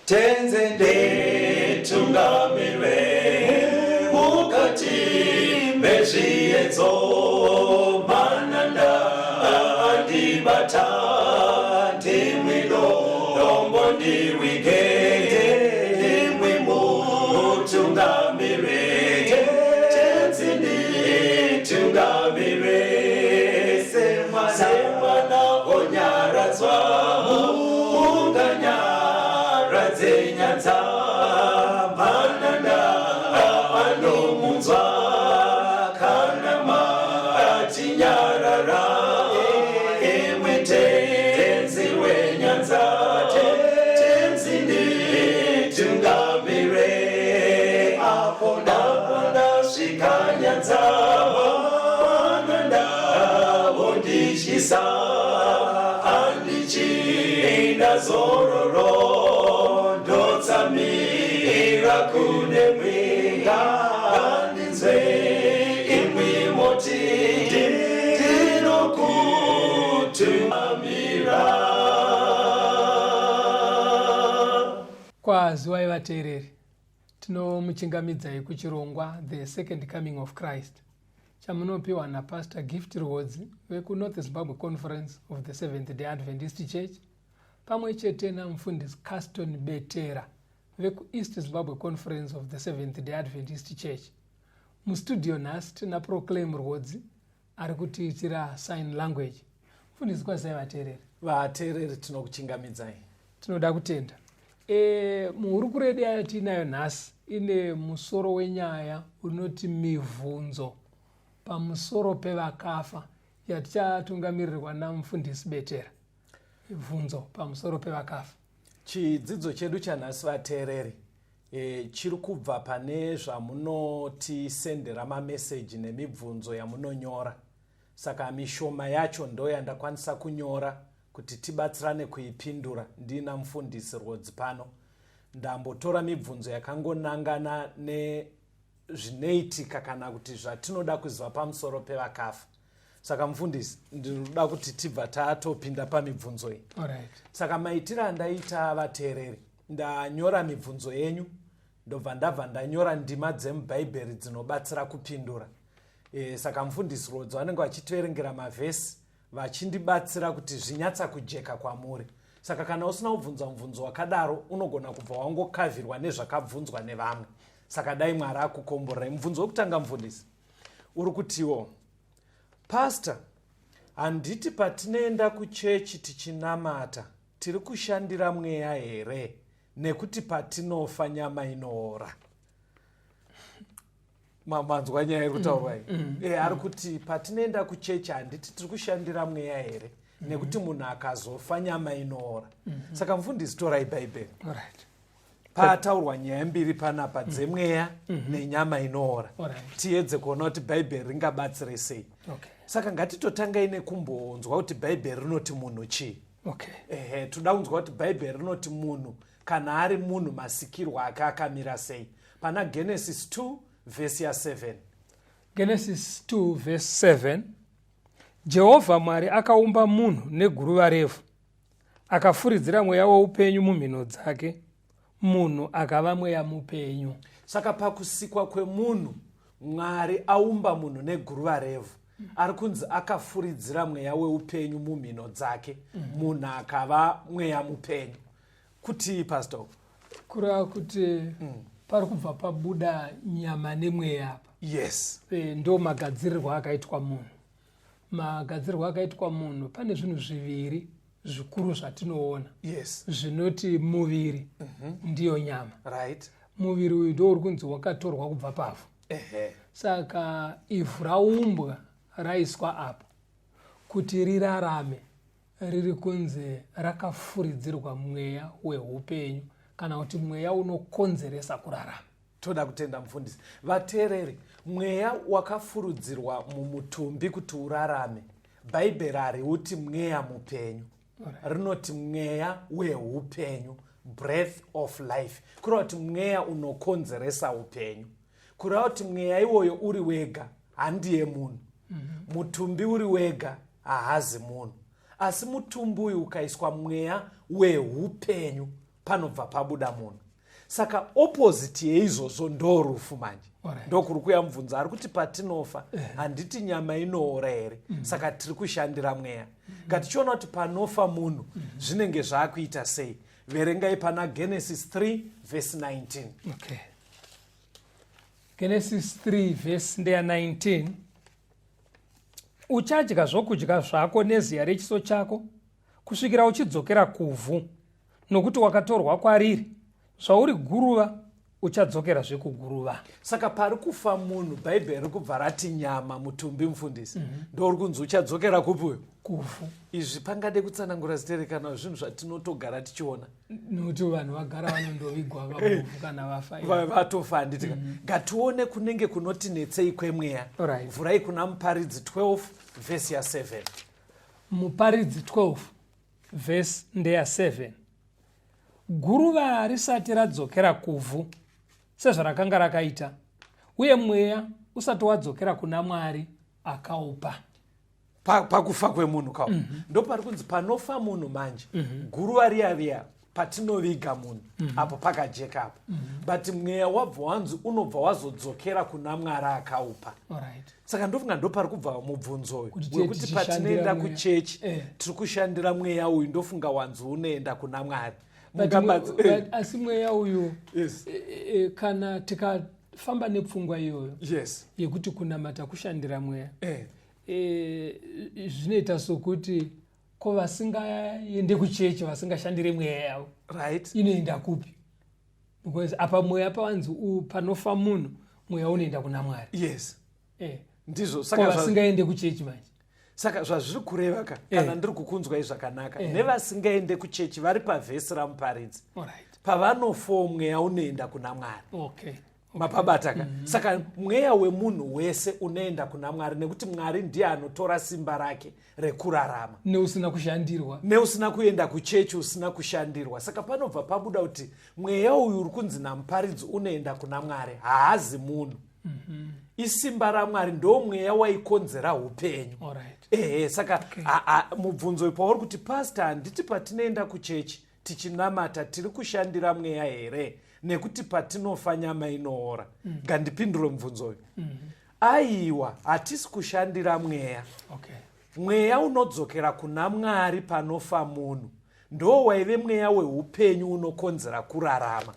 Tenzi nditungamire mukati mezviedzo, mananda andibata, ndimwi dombo ndiwige, ndimwi mutungamire. Tenzi nditungamire semwana onyaradzwa munganyaradze nyadza, mananda anomunzwa kana matinyarara, imwi Tenzi wenyanza. Tenzi nditungamire apo ndasvika nyanza, mananda vondityisa, handichina zororo, ndotsamira kune mwenga, ndinzwe imwi moti ndinokutungamira. Kwaziwai vateereri, tinomuchingamidzai kuchirongwa The Second Coming of Christ chamunopiwa naPastor Gift Rwodzi vekuNorth Zimbabwe Conference of the Seventh Day Adventist Church pamwe chete namufundisi Caston Betera vekuEast Zimbabwe Conference of the Seventh Day Adventist Church. Mustudio nhasi tina Proclaim Rwodzi ari kutiitira sign language. Mufundisi, kwazai vateereri. Vateereri, tinokuchingamidzai. Tinoda kutenda. Muhurukuro yedu yatinayo nhasi ine musoro wenyaya unoti mivhunzo pamusoro pevakafa, yatichatungamirirwa namufundisi Betera. Mibvunzo pamusoro pevakafa. Chidzidzo chedu chanhasi, vateereri, chiri kubva pane zvamunotisendera mameseji nemibvunzo yamunonyora. Saka mishoma yacho ndo yandakwanisa kunyora kuti tibatsirane kuipindura ndiina mufundisi Rwodzi pano. Ndambotora mibvunzo yakangonangana nezvinoitika kana kuti zvatinoda kuziva pamusoro pevakafa. Saka mufundisi, ndinoda kuti tibva tatopinda pamibvunzo iyi. Saka maitiro andaita, vateereri, ndanyora mibvunzo yenyu, ndobva ndabva ndanyora ndima dzemubhaibheri dzinobatsira kupindura. Saka mufundisi Rwodzo vanenge vachitiverengera mavhesi vachindibatsira kuti zvinyatsa kujeka kwamuri. Saka kana usina kubvunza mubvunzo wakadaro, unogona kubva wangokavhirwa nezvakabvunzwa nevamwe. Saka dai Mwari akukomborerai. Mubvunzo wekutanga, mufundisi, uri kutiwo, "Pastor, handiti patinoenda kuchechi tichinamata tiri kushandira mweya here? Nekuti patinofa nyama inoora." Manzwa nyaya iri kutaurwa iyi? Ari kuti patinoenda kuchechi handiti tiri kushandira mweya here, nekuti munhu akazofa nyama inoora? Saka mufundisi, torai Bhaibheri. Pataurwa nyaya mbiri panapa dzemweya nenyama inoora. Tiedze kuona kuti Bhaibheri ringabatsire sei. Saka ngatitotangai nekumbonzwa kuti Bhaibheri rinoti munhu chii. Ehe, toda kunzwa kuti Bhaibheri rinoti munhu kana ari munhu, masikirwo ake akamira sei. Pana Genesis 2 vhesi ya7. Genesis 2 verse 7: Jehovha Mwari akaumba munhu neguruva revhu, akafuridzira mweya woupenyu mumhino dzake, munhu akava mweya mupenyu. Saka pakusikwa kwemunhu, Mwari aumba munhu neguruva revhu, ari kunzi akafuridzira mweya weupenyu mumhino dzake, munhu akava mweya mupenyu. Kuti, Pastor? Kureva kuti pari kubva pabuda nyama nemweya apa. Ndo magadzirirwo akaitwa munhu. Magadzirirwo akaitwa munhu, pane zvinhu zviviri zvikuru zvatinoona zvinoti muviri ndiyo nyama. Muviri uyu ndo uri kunzi wakatorwa kubva pavhu. Saka ivhu raumbwa, raiswa apo kuti rirarame, riri kunzi rakafuridzirwa mweya weupenyu kana kuti mweya unokonzeresa kurarama. Toda kutenda, mufundisi. Vateereri, mweya wakafurudzirwa mumutumbi kuti urarame, Bhaibheri hariuti mweya mupenyu, rinoti mweya weupenyu, breath of life, kureva kuti mweya unokonzeresa upenyu. Kureva kuti mweya iwoyo uri wega handiye munhu. Mutumbi uri wega haazi munhu, asi mutumbi uyu ukaiswa mweya weupenyu. Panobva pabuda munhu. Saka opposite yeizvozvo ndo rufu manje. Ndokuri kuya mubvunzo ari kuti patinofa, handiti nyama inoora here? Saka tiri kushandira mweya. Ngatichiona kuti panofa munhu zvinenge zvaakuita sei. Verengai pana Genesis 3 vhesi 19. Okay. Genesis 3 vhesi ndeya 19. Uchadya zvokudya zvako neziya rechiso chako kusvikira uchidzokera kuvhu, nokuti wakatorwa kwariri. Zvauri guruva, uchadzokera zvekuguruva. Saka pari kufa munhu, Bhaibheri riri kubva rati nyama, mutumbi, mufundisi, ndouri kunzi uchadzokera kupi uyo? Kuvhu. Izvi pangade kutsanangura zitere kana zvinhu zvatinotogara tichiona? Nokuti vanhu vagara vanondovigwa vamuvhu kana vafa. Vatofa, handitika? Ngatione kunenge kunotinetsei kwemweya. Vhurai kuna Muparidzi 12 vhesi ya7. Muparidzi 12 vhesi ndeya 7. Guruva risati radzokera kuvhu sezvarakanga rakaita, uye mweya usati wadzokera kuna Mwari akaupa. Pakufa kwemunhu kawo, ndopari kunzi panofa munhu manje, guruva riya riya patinoviga munhu, apo pakajeka apo, but mweya wabva wanzi unobva wazodzokera kuna Mwari akaupa. Saka ndofunga ndopari kubva mubvunzo uyu Kuti tiye wekuti tichishandira patinoenda mweya. kuchechi tiri kushandira mweya uyu. Ndofunga wanzi unoenda kuna Mwari. But Mungabatsi- but asi mweya uyu, kana tikafamba nepfungwa iyoyo yekuti kunamata kushandira mweya, zvinoita sokuti ko vasingaende kuchechi, vasingashandire mweya yavo, inoenda kupi? Because apa mweya pawanzi panofa munhu, mweya unoenda kuna Mwari. Ndizvo. Ko Saka vasingaende kuchechi manje? Saka zvazviri kureva ka, kana ndiri kukunzwai zvakanaka, nevasingaende kuchechi vari pavhesi raMuparidzi, pavanofa mweya unoenda kuna Mwari. Mapabata ka? Saka mweya wemunhu wese unoenda kuna Mwari, nekuti Mwari ndiye anotora simba rake rekurarama. Neusina kushandirwa. Neusina kuenda kuchechi, usina kushandirwa. Saka panobva pabuda kuti mweya uyu uri kunzi naMuparidzi unoenda kuna Mwari haazi munhu, isimba raMwari, ndo mweya waikonzera upenyu. Ehe, saka mubvunzo uyu pauri kuti, "Pastor, handiti patinoenda kuchechi tichinamata tiri kushandira mweya here, nekuti patinofa nyama inoora?" Ngandipindure mubvunzo uyu. Aiwa, hatisi kushandira mweya. Mweya unodzokera kuna Mwari panofa munhu ndo waive mweya weupenyu unokonzera kurarama.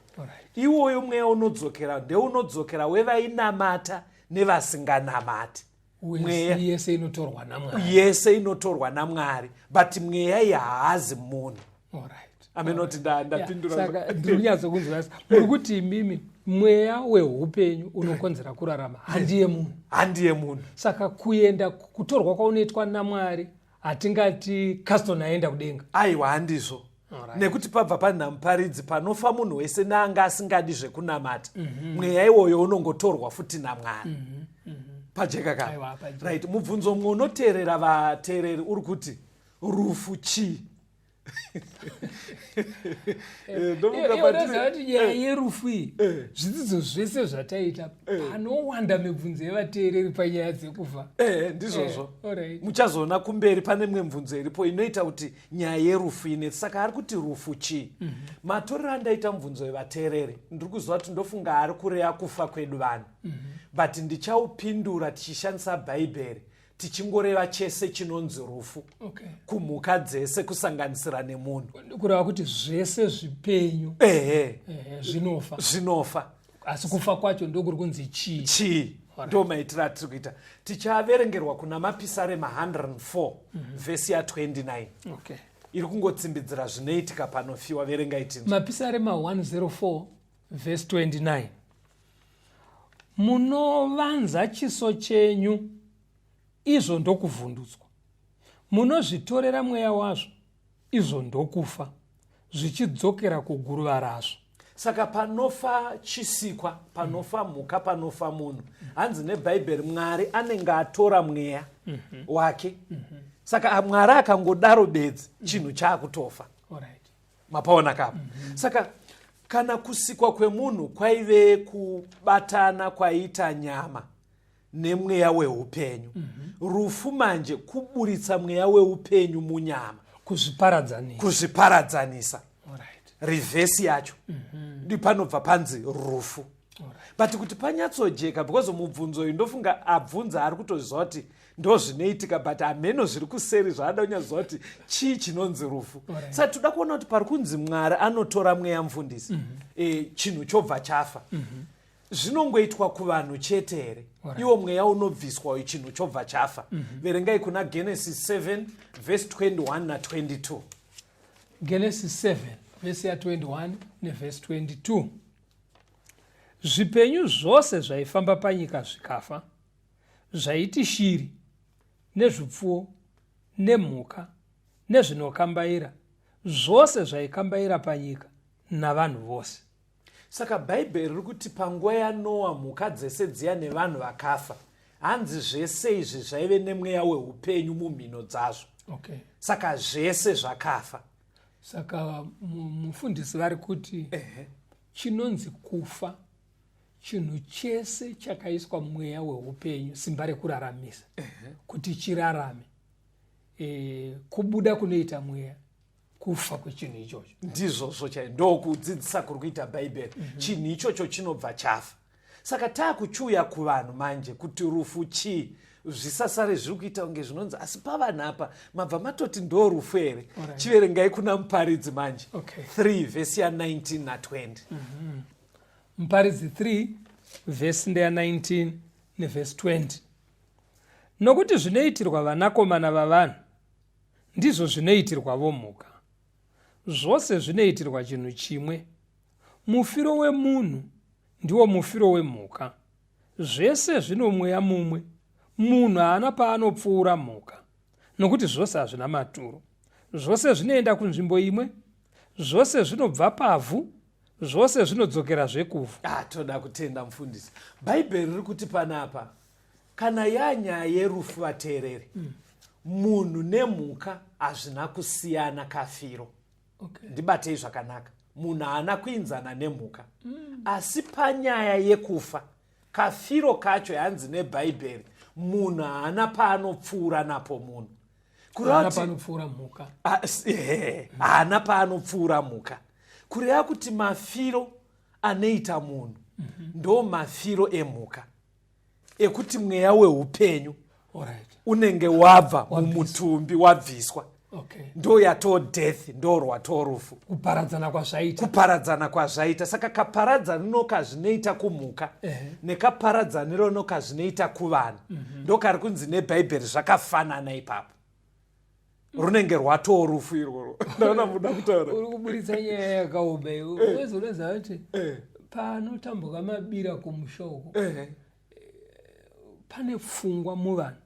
Iwoyo mweya unodzokera ndeunodzokera wevainamata nevasinganamati. Mweya Yese inotorwa naMwari. Yese inotorwa naMwari, but mweya iyi haazi munhu. Amenoti ndapindura. Saka ndiri kunyatsokunzwa, muri kuti imimi mweya weupenyu unokonzera kurarama handiye munhu. Handiye munhu. Saka kuenda, kutorwa kwaunoitwa naMwari, hatingati Caston aenda kudenga. Aiwa, handizvo. Nekuti pabva panhamuparidzi, panofa munhu wese naanga asingadi zvekunamata, mweya iwoyo unongotorwa futi naMwari. Pajeka ka? Aiwa, pajeka. Right, mubvunzo mumwe unoteerera vateereri uri kuti, rufu chii? Ndofunga Iwe unoziva kuti nyaya yerufu iyi, zvidzidzo zvese zvataita, panowanda mibvunzo yevateereri panyaya dzekufa. Ndizvozvo. Alright. Muchazoona kumberi pane mimwe mibvunzo iripo inoita kuti nyaya yerufu inetsi. Saka ari kuti rufu chii? Matorero andaita mubvunzo wevateereri, ndiri kuziva kuti ndofunga ari kureva kufa kwedu vanhu, but ndichaupindura tichishandisa Bhaibheri, tichingoreva chese chinonzi rufu kumhuka dzese, kusanganisira nemunhu. Kureva kuti zvese zvipenyu Ehe. Zvinofa. Zvinofa. Asi kufa kwacho ndokuri kunzi chii? Chii? Ndo maitiro atiri kuita. Tichaverengerwa kuna Mapisarema 104 vhesi ya29. Iri kungotsimbidzira zvinoitika panofiwa. Verengai tinzwa. Mapisarema 104 vhesi 29: Munovanza chiso chenyu, izvo ndokuvhundutswa; munozvitorera mweya wazvo, izvo ndokufa, zvichidzokera kuguruva razvo. Saka panofa chisikwa, panofa mhuka, panofa munhu, hanzi neBhaibheri Mwari anenge atora mweya wake. Saka Mwari akangodaro bedzi, chinhu chaakutofa. Mapaona kapo? Saka kana kusikwa kwemunhu kwaive kubatana kwaiita nyama nemweya weupenyu, rufu manje kuburitsa mweya weupenyu munyama. Kuzviparadzanisa. Kuzviparadzanisa. Reverse yacho Panobva panzi rufu. But kuti panyatsojeka, because mubvunzo uyu ndofunga abvunza ari kutoziva kuti ndo zvinoitika, but hameno zviri kuseri zvaada kunyatsoziva kuti chii chinonzi rufu. Saka toda kuona kuti pari kunzi Mwari anotora mweya, mufundisi, chinhu chobva chafa, zvinongoitwa kuvanhu chete here? Iwo mweya unobviswa uyu, chinhu chobva chafa. Verengai kuna Genesis 7 vhesi 21 na22. Genesis 7 vhesi ya21 nevhesi 22. Zvipenyu zvose zvaifamba panyika zvikafa, zvaiti shiri nezvipfuwo nemhuka nezvinokambaira, zvose zvaikambaira panyika, navanhu vose. Saka Bhaibheri riri kuti panguva yaNoa, mhuka dzese dziya nevanhu vakafa. Hanzi zvese izvi zvaive nemweya weupenyu mumhino dzazvo. Saka zvese zvakafa. Saka mufundisi vari kuti chinonzi kufa chinhu chese chakaiswa mweya weupenyu, simba rekuraramisa, kuti chirarame. Kubuda kunoita mweya, kufa kwechinhu ichocho. Ndizvozvo chai, ndokudzidzisa kuri kuita Bhaibheri. Chinhu ichocho chinobva chafa. Saka taakuchiuya kuvanhu manje, kuti rufu chii? Zvisasare zviri kuita kunge zvinonzi, asi pavanhu apa mabva matoti ndo rufu here? Chiverengai kuna Muparidzi manje, 3 vhesi ya19 na20. Muparidzi 3 vhesi ndeya19 nevhesi 20. Nokuti zvinoitirwa vanakomana vavanhu ndizvo zvinoitirwavo mhuka, zvose zvinoitirwa chinhu chimwe. Mufiro wemunhu ndiwo mufiro wemhuka, zvese zvino mweya mumwe. Munhu haana paanopfuura mhuka, nokuti zvose hazvina maturo. Zvose zvinoenda kunzvimbo imwe, zvose zvinobva pavhu, zvose zvinodzokera zvekuvhu. Ah, toda kutenda mufundisi. Bhaibheri riri kuti panapa, kana yanyaya yerufu, vateereri, munhu nemhuka hazvina kusiyana kafiro. Ndibatei zvakanaka, munhu haana kuinzana nemhuka, asi panyaya yekufa, kafiro kacho, yanzi neBhaibheri munhu haana paanopfuura napo munhu. Kureva Haana paanopfuura mhuka. Ah, haana paanopfuura mhuka, kureva kuti mafiro anoita munhu ndo mafiro emhuka, ekuti mweya weupenyu unenge wabva mumutumbi, wabviswa. Ndo yatoo death, ndo rwatoo rufu. Kuparadzana kwazvaita. Kuparadzana kwazvaita. Saka kaparadzaniro kazvinoita kumhuka nekaparadzaniro nokazvinoita kuvanhu, ndo kari kunzi neBhaibheri zvakafanana ipapo. Runenge rwatoo rufu irworwo. Ndaona muda kutaura. Uri kuburitsa nyaya yakaoma iwe. Wezi unoziva kuti panotambuka mabira kumusha uko, pane pfungwa muvanhu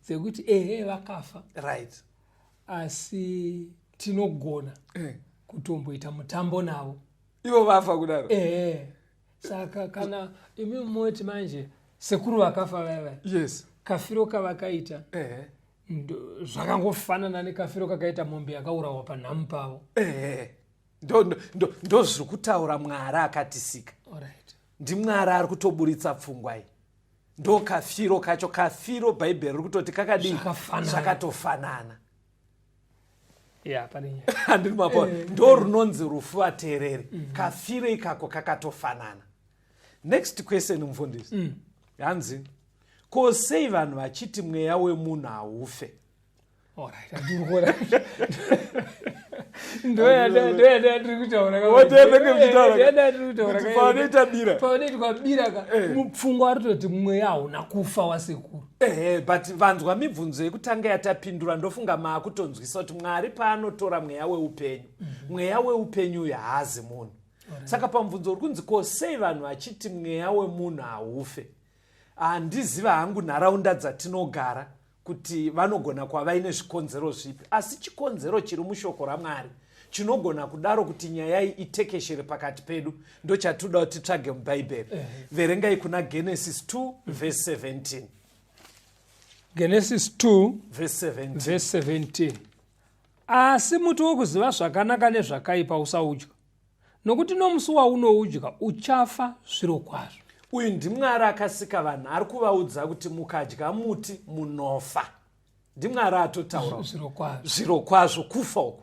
dzekuti ehe, vakafa, asi tinogona kutomboita mutambo navo. Ivo vafa kudaro? Ehe. Saka kana imi moti manje sekuru vakafa vaya vaya, kafiro kavakaita zvakangofanana nekafiro kakaita mombe yakaurawa panhamu pavo. Ehe, ndo zviri kutaura Mwari akatisika. NdiMwari ari kutoburitsa pfungwa iyi. Ndo kafiro kacho, kafiro Bhaibheri riri kutoti kakadii? Zvakafanana. Zvakatofanana. Ya, pane nyaya. Handiri mapo? Ndo runonzi rufu, vateereri. Kafiro ikako kakatofanana. Next question, mufundisi. Hanzi, ko sei vanhu vachiti mweya wemunhu haufe? Alright, handiri kuona. Ndoyandiri kutaura. Wotenge muchitaura. Ndoyandiri kutaura. Kuti pavanoita bira. Pavanoitwa bira ka, mupfungwa ari kutoti mweya hauna kufa wasekuru. Ehe, but vanzwa mibvunzo yekutanga yatapindura, ndofunga maakutonzwisa kuti Mwari paanotora mweya weupenyu, mweya weupenyu uyu haazi munhu. Saka pamubvunzo uri kunzi, ko sei vanhu vachiti mweya wemunhu haufe? Handiziva hangu nharaunda dzatinogara kuti vanogona kwavaine zvikonzero zvipi, asi chikonzero chiri mushoko raMwari chinogona kudaro kuti nyaya iyi itekeshere pakati pedu ndochatoda kuti titsvage muBhaibheri. Verengai kuna Genesis 2 vhesi 17. Genesis 2 vhesi 17. Vhesi 17. Asi muti wokuziva zvakanaka nezvakaipa usaudya, nokuti nomusi waunoudya uchafa zviro kwazvo. Uyu ndiMwari akasika vanhu ari kuvaudza kuti mukadya muti munofa. NdiMwari atotaura. Zviro kwazvo. Zviro kwazvo, kufa uku.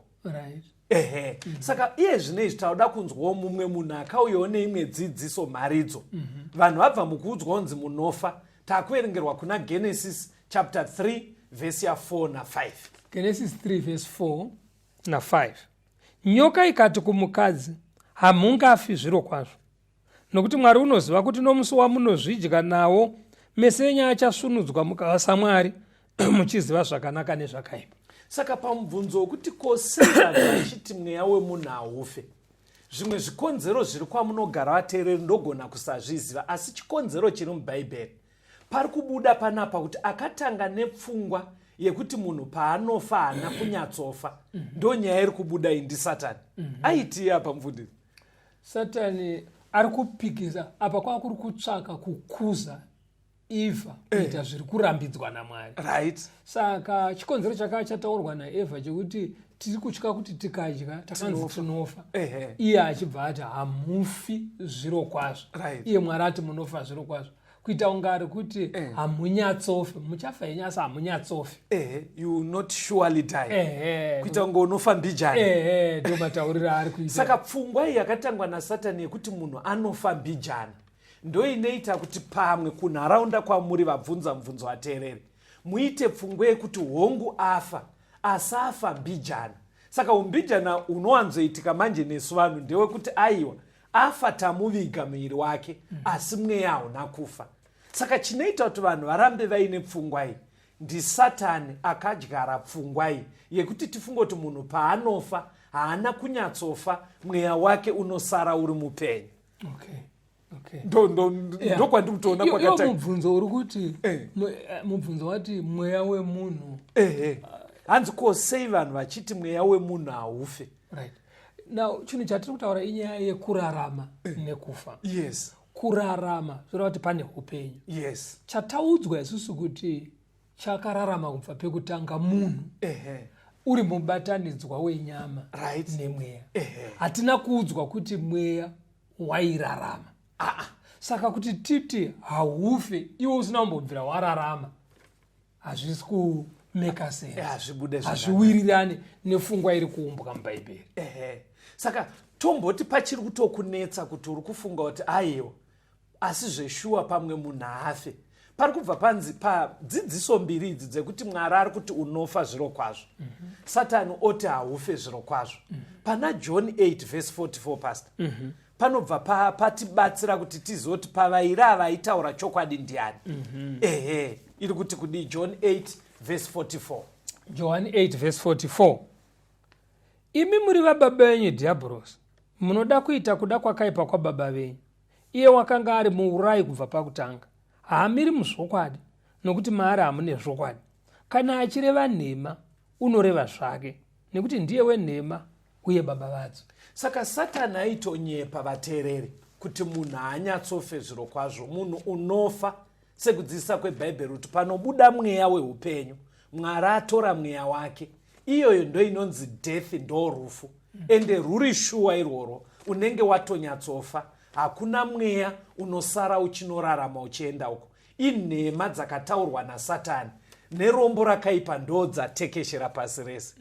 Ehe. Saka iye zvino izvi tauda kunzwawo mumwe munhu akauyawo neimwe dzidziso mharidzo. Vanhu vabva mukuudzwa kunzi munofa, takuverengerwa kuna Genesis chapter 3 vhesi ya 4 na 5. Genesis 3 vhesi 4 na 5. Nyoka ikati kumukadzi, Hamungafi zvirokwazvo. Nokuti Mwari unoziva kuti nomusi wamunozvidya nawo, meso enyu achasvunudzwa mukava saMwari, muchiziva zvakanaka nezvakaipa. Saka pamubvunzo wekuti ko sei vanhu vachiti mweya wemunhu haufe, zvimwe zvikonzero zviri kwamunogara vateereri ndogona kusazviziva, asi chikonzero chiri muBhaibheri pari kubuda panapa kuti akatanga nepfungwa yekuti munhu paanofa haana kunyatsofa. Ndo nyaya iri kubuda iyi ndiSatani. Aitii apa mufundisi? Satani ari kupikisa apa, kwava kuri kutsvaka kukuza Eva kuita zviri kurambidzwa naMwari. Saka chikonzero chakava chataurwa naEvha chekuti tiri kutya kuti tikadya takanzi tinofa, iye achibva ati hamufi zviro kwazvo. Iye Mwari ati munofa zviro kwazvo, kuita kunge ari kuti hamunyatsofi, muchafa henyu asi hamunyatsofi. You will not surely die. Kuita kunge unofa mbijana. Ndo matauriro aari kuita. Saka pfungwa iyi yakatangwa naSatani yekuti munhu anofa mbijana ndo inoita kuti pamwe kunharaunda kwamuri vabvunza mubvunzo vateereri muite pfungwa yekuti hongu afa asi afa mbijana. Saka umbijana unowanzoitika manje nesu vanhu ndewekuti aiwa afa tamuviga muviri wake, asi mweya hauna kufa. Saka chinoita kuti vanhu varambe vaine pfungwa iyi ndiSatani akadyara pfungwa iyi yekuti tifunge kuti munhu paanofa haana kunyatsofa, mweya wake unosara uri mupenyu. Ndokwandiri kutoona kwakatanga. Mubvunzo uri kuti, mubvunzo wati mweya wemunhu. Hanzi ko sei vanhu vachiti mweya wemunhu haufe? Right. Now chinhu chatiri kutaura inyaya yekurarama nekufa. Kurarama zvoreva kuti pane upenyu. Chataudzwa isusu kuti chakararama kubva pekutanga munhu uri mubatanidzwa wenyama nemweya. Hatina kuudzwa kuti mweya wairarama. Saka kuti titi haufe iwe usina kumbobvira wararama hazvisi kumeka sense. Hazvibude zvakanaka. Hazviwirirani nefungwa iri kuumbwa muBhaibheri. Saka tomboti pachiri kutokunetsa kuti uri kufunga kuti aiwa asi zveshuwa pamwe munhu haafe, pari kubva panzi padzidziso mbiri idzi dzekuti Mwari ari kuti unofa zviro kwazvo, Satani oti haufe zviro kwazvo. Pana John 8 verse 44, pastor, panobva patibatsira kuti tizive kuti pavairi ava aitaura chokwadi ndiani. Iri kuti kudii John 8 verse 44? John 8 verse 44. Imi muri vababa venyu Dhiabhorosi, munoda kuita kuda kwakaipa kwababa venyu. Iye wakanga ari muurayi kubva pakutanga. Haamiri muzvokwadi, nokuti maari hamune zvokwadi. Kana achireva nhema, unoreva zvake, nekuti ndiye wenhema uye baba vadzo. Saka Satani aitonyepa vateereri kuti munhu haanyatsofe zviro kwazvo. Munhu unofa sekudzidzisa kweBhaibheri kuti panobuda mweya weupenyu, Mwari atora mweya wake. Iyoyo ndo inonzi death, ndo rufu. Ende ruri shuwa irworwo, unenge watonyatsofa. Hakuna mweya unosara uchinorarama uchienda uko. Inhema dzakataurwa naSatani nerombo rakaipa ndo dzatekeshera pasi rese.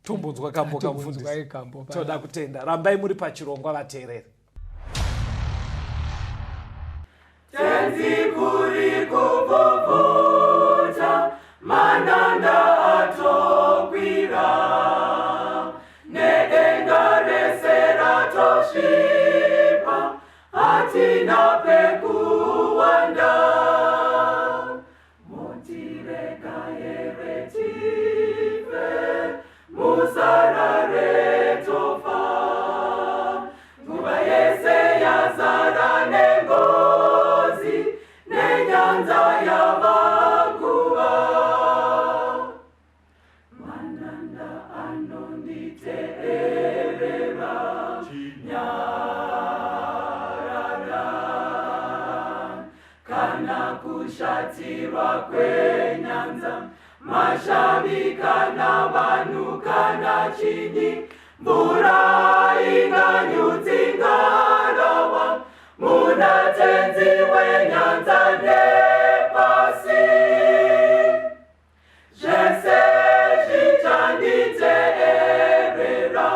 Tombonzwa kambo kamufundisi. Toda kutenda. Rambai muri pachirongwa vateereri. Tenzi kuri kupfupfuta, mananda atokwira, nedenga rese ratosvipa, hatina pekuwanda. Motirega here tife, musarare tofa, nguva yese yazara nengozi, nenyanza yamakuva. Mananda anonditeerera, chinyarara, kana kushatirwa kwenyanza, mashavi kana vanhu kana chinyi, mvura inganyudzi ngarawa, muna Tenzi wenyanza nepasi. Zvese zvichanditeerera.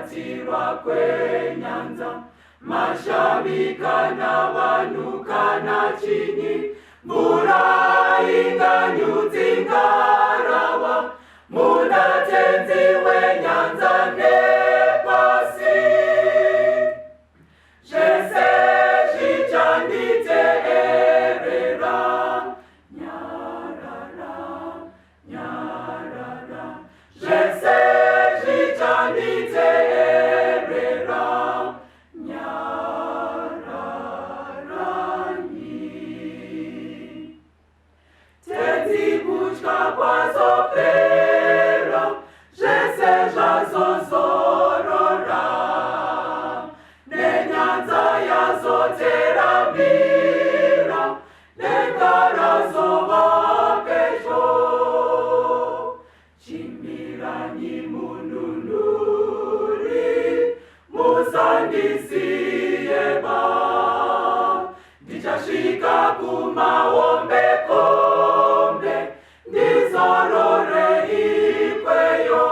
kushatirwa kwenyanza mashavi kana vanhu kana chinyi mvura inganyudzi ngarava muna tenzi wenyanza nepasi zvese zvichanditeerera nyarara nyarara zvese zvichanditeerera nyararanyi tenzi kutya kwazopera zvese zvazozorora nenyanza yazoteramira denga razova pedyo chimiranyi mununuri musandisiyeba ndichasvika kumahombekombe ndizorore ikweyo.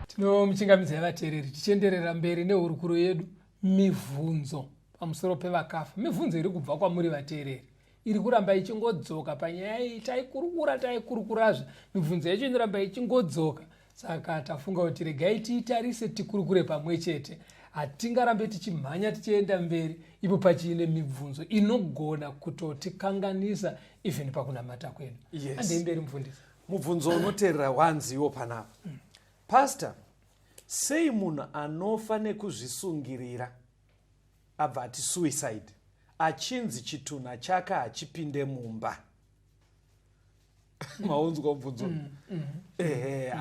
Tinomuchingamidzai vateereri tichienderera mberi nehurukuro yedu mivhunzo pamusoro pevakafa. Mivhunzo iri kubva kwamuri vateereri iri kuramba ichingodzoka panyaya iyi. Taikurukura taikurukurazve, mibvunzo yacho inoramba ichingodzoka. Saka tafunga kuti regai tiitarise tikurukure pamwe chete. Hatingarambe tichimhanya tichienda mberi ipo pachiine mibvunzo inogona kutotikanganisa even pakunamata kwedu. Yes. Handei mberi mufundisi. Mubvunzo unoteerera wanziwo panapa. Pastor, sei munhu anofa nekuzvisungirira abva ati suicide achinzi chitunha chake hachipinde mumba? Maunzwa mubvunzo? Ehe,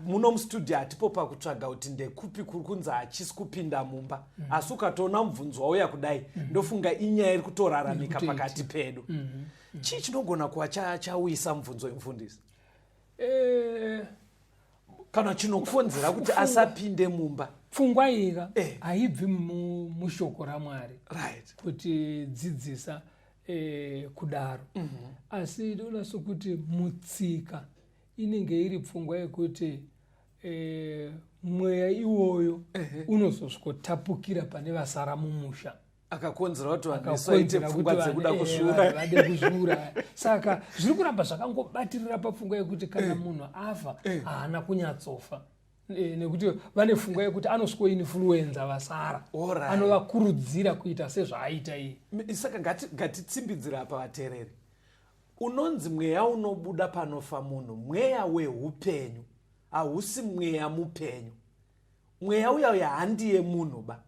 muno mustudio hatipo pakutsvaga kuti ndekupi kuri kunzi hachisi kupinda mumba. Asi ukatoona mubvunzo wauya kudai, ndofunga inyaya iri kutoraramika Iri kutoitika. pakati pedu. Chii chinogona kuva chauyisa mubvunzo wemufundisi? Kana chinokonzera kuti asapinde mumba? Pfungwa ika haibvi mushoko raMwari kuti dzidzisa kudaro. Asi ndinoona sokuti mutsika inenge iri pfungwa yekuti mweya iwoyo unozosvikotapukira pane vasara mumusha. Akakonzera kuti vanhu vasaite Akakonzera pfungwa kuti dzekuda kuzviuraya. vanhu vade kuzviuraya. Saka zviri kuramba zvakangobatirira papfungwa yekuti kana munhu afa haana kunyatsofa. Nekuti vane pfungwa yekuti anosvikoinfluenza vasara. Anovakurudzira kuita sezvaaita iye. Saka ngatitsimbidzire apa vateereri. Unonzi mweya unobuda panofa munhu, mweya weupenyu, hausi mweya mupenyu. Mweya uya uya handiye munhu ba.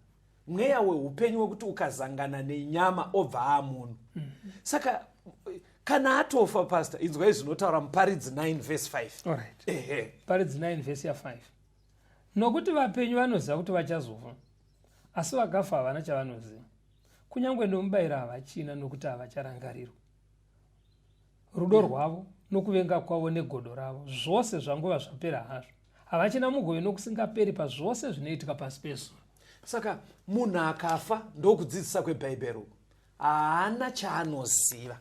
Mweya weupenyu wekuti ukazangana nenyama obva aamunhu. Saka kana atofa, pastor, inzwai zvinotaura Muparidzi 9 verse 5. Muparidzi 9 verse ya 5. Nokuti vapenyu vanoziva kuti vachazofa, asi vakafa havana chavanoziva. Kunyange nomubayiro havachina, nokuti havacharangarirwa. Rudo rwavo nokuvenga kwavo negodo ravo zvose zvanguva zvapera hazvo. Havachina mugove nokusingaperi pazvose zvinoitika pasi pezuva. Saka munhu akafa, ndokudzidzisa kweBhaibheri uku, haana chaanoziva,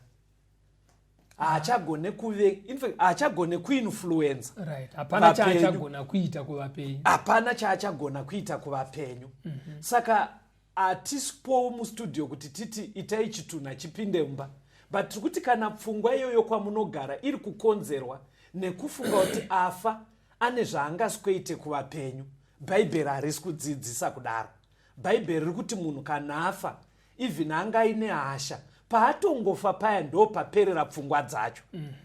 haachagone kuve, in fact haachagone kuinfluenza Hapana vapenyu. Chaachagona kuita kuvapenyu. Hapana chaachagona kuita kuvapenyu. Saka hatisipowo mustudio kuti titi itai chitunha chipinde mumba, but tiri kuti kana pfungwa iyoyo kwamunogara iri kukonzerwa nekufunga kuti afa ane zvaangasikoite kuvapenyu, Bhaibheri harisi kudzidzisa kudaro. Bhaibheri riri kuti munhu kana afa, even anga aine hasha, paatongofa paya ndo paperera pfungwa dzacho,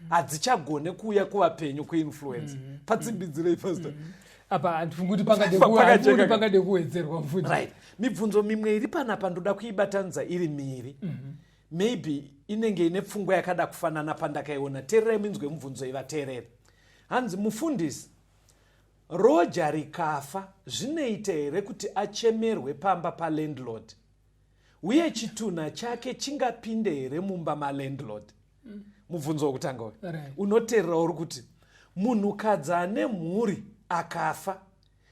hadzichagone kuuya kuvapenyu kuinfluence. Patsimbidzirei, pastor. Apa handifungi kuti pangade Pakajeka. kuti pangade kuwedzerwa mfundi. Right, mibvunzo mimwe iri panapa ndoda kuibatanidza iri miri. Maybe inenge ine pfungwa yakada kufanana pandakaiona. Teererai minzwe mubvunzo ivateerere. Hanzi, mufundisi, roja rikafa zvinoita here kuti achemerwe pamba palandlord, uye chitunha chake chingapinde here mumba malandlord? Mubvunzo wokutanga uyu. Unoteerera uri kuti munhukadzi ane mhuri akafa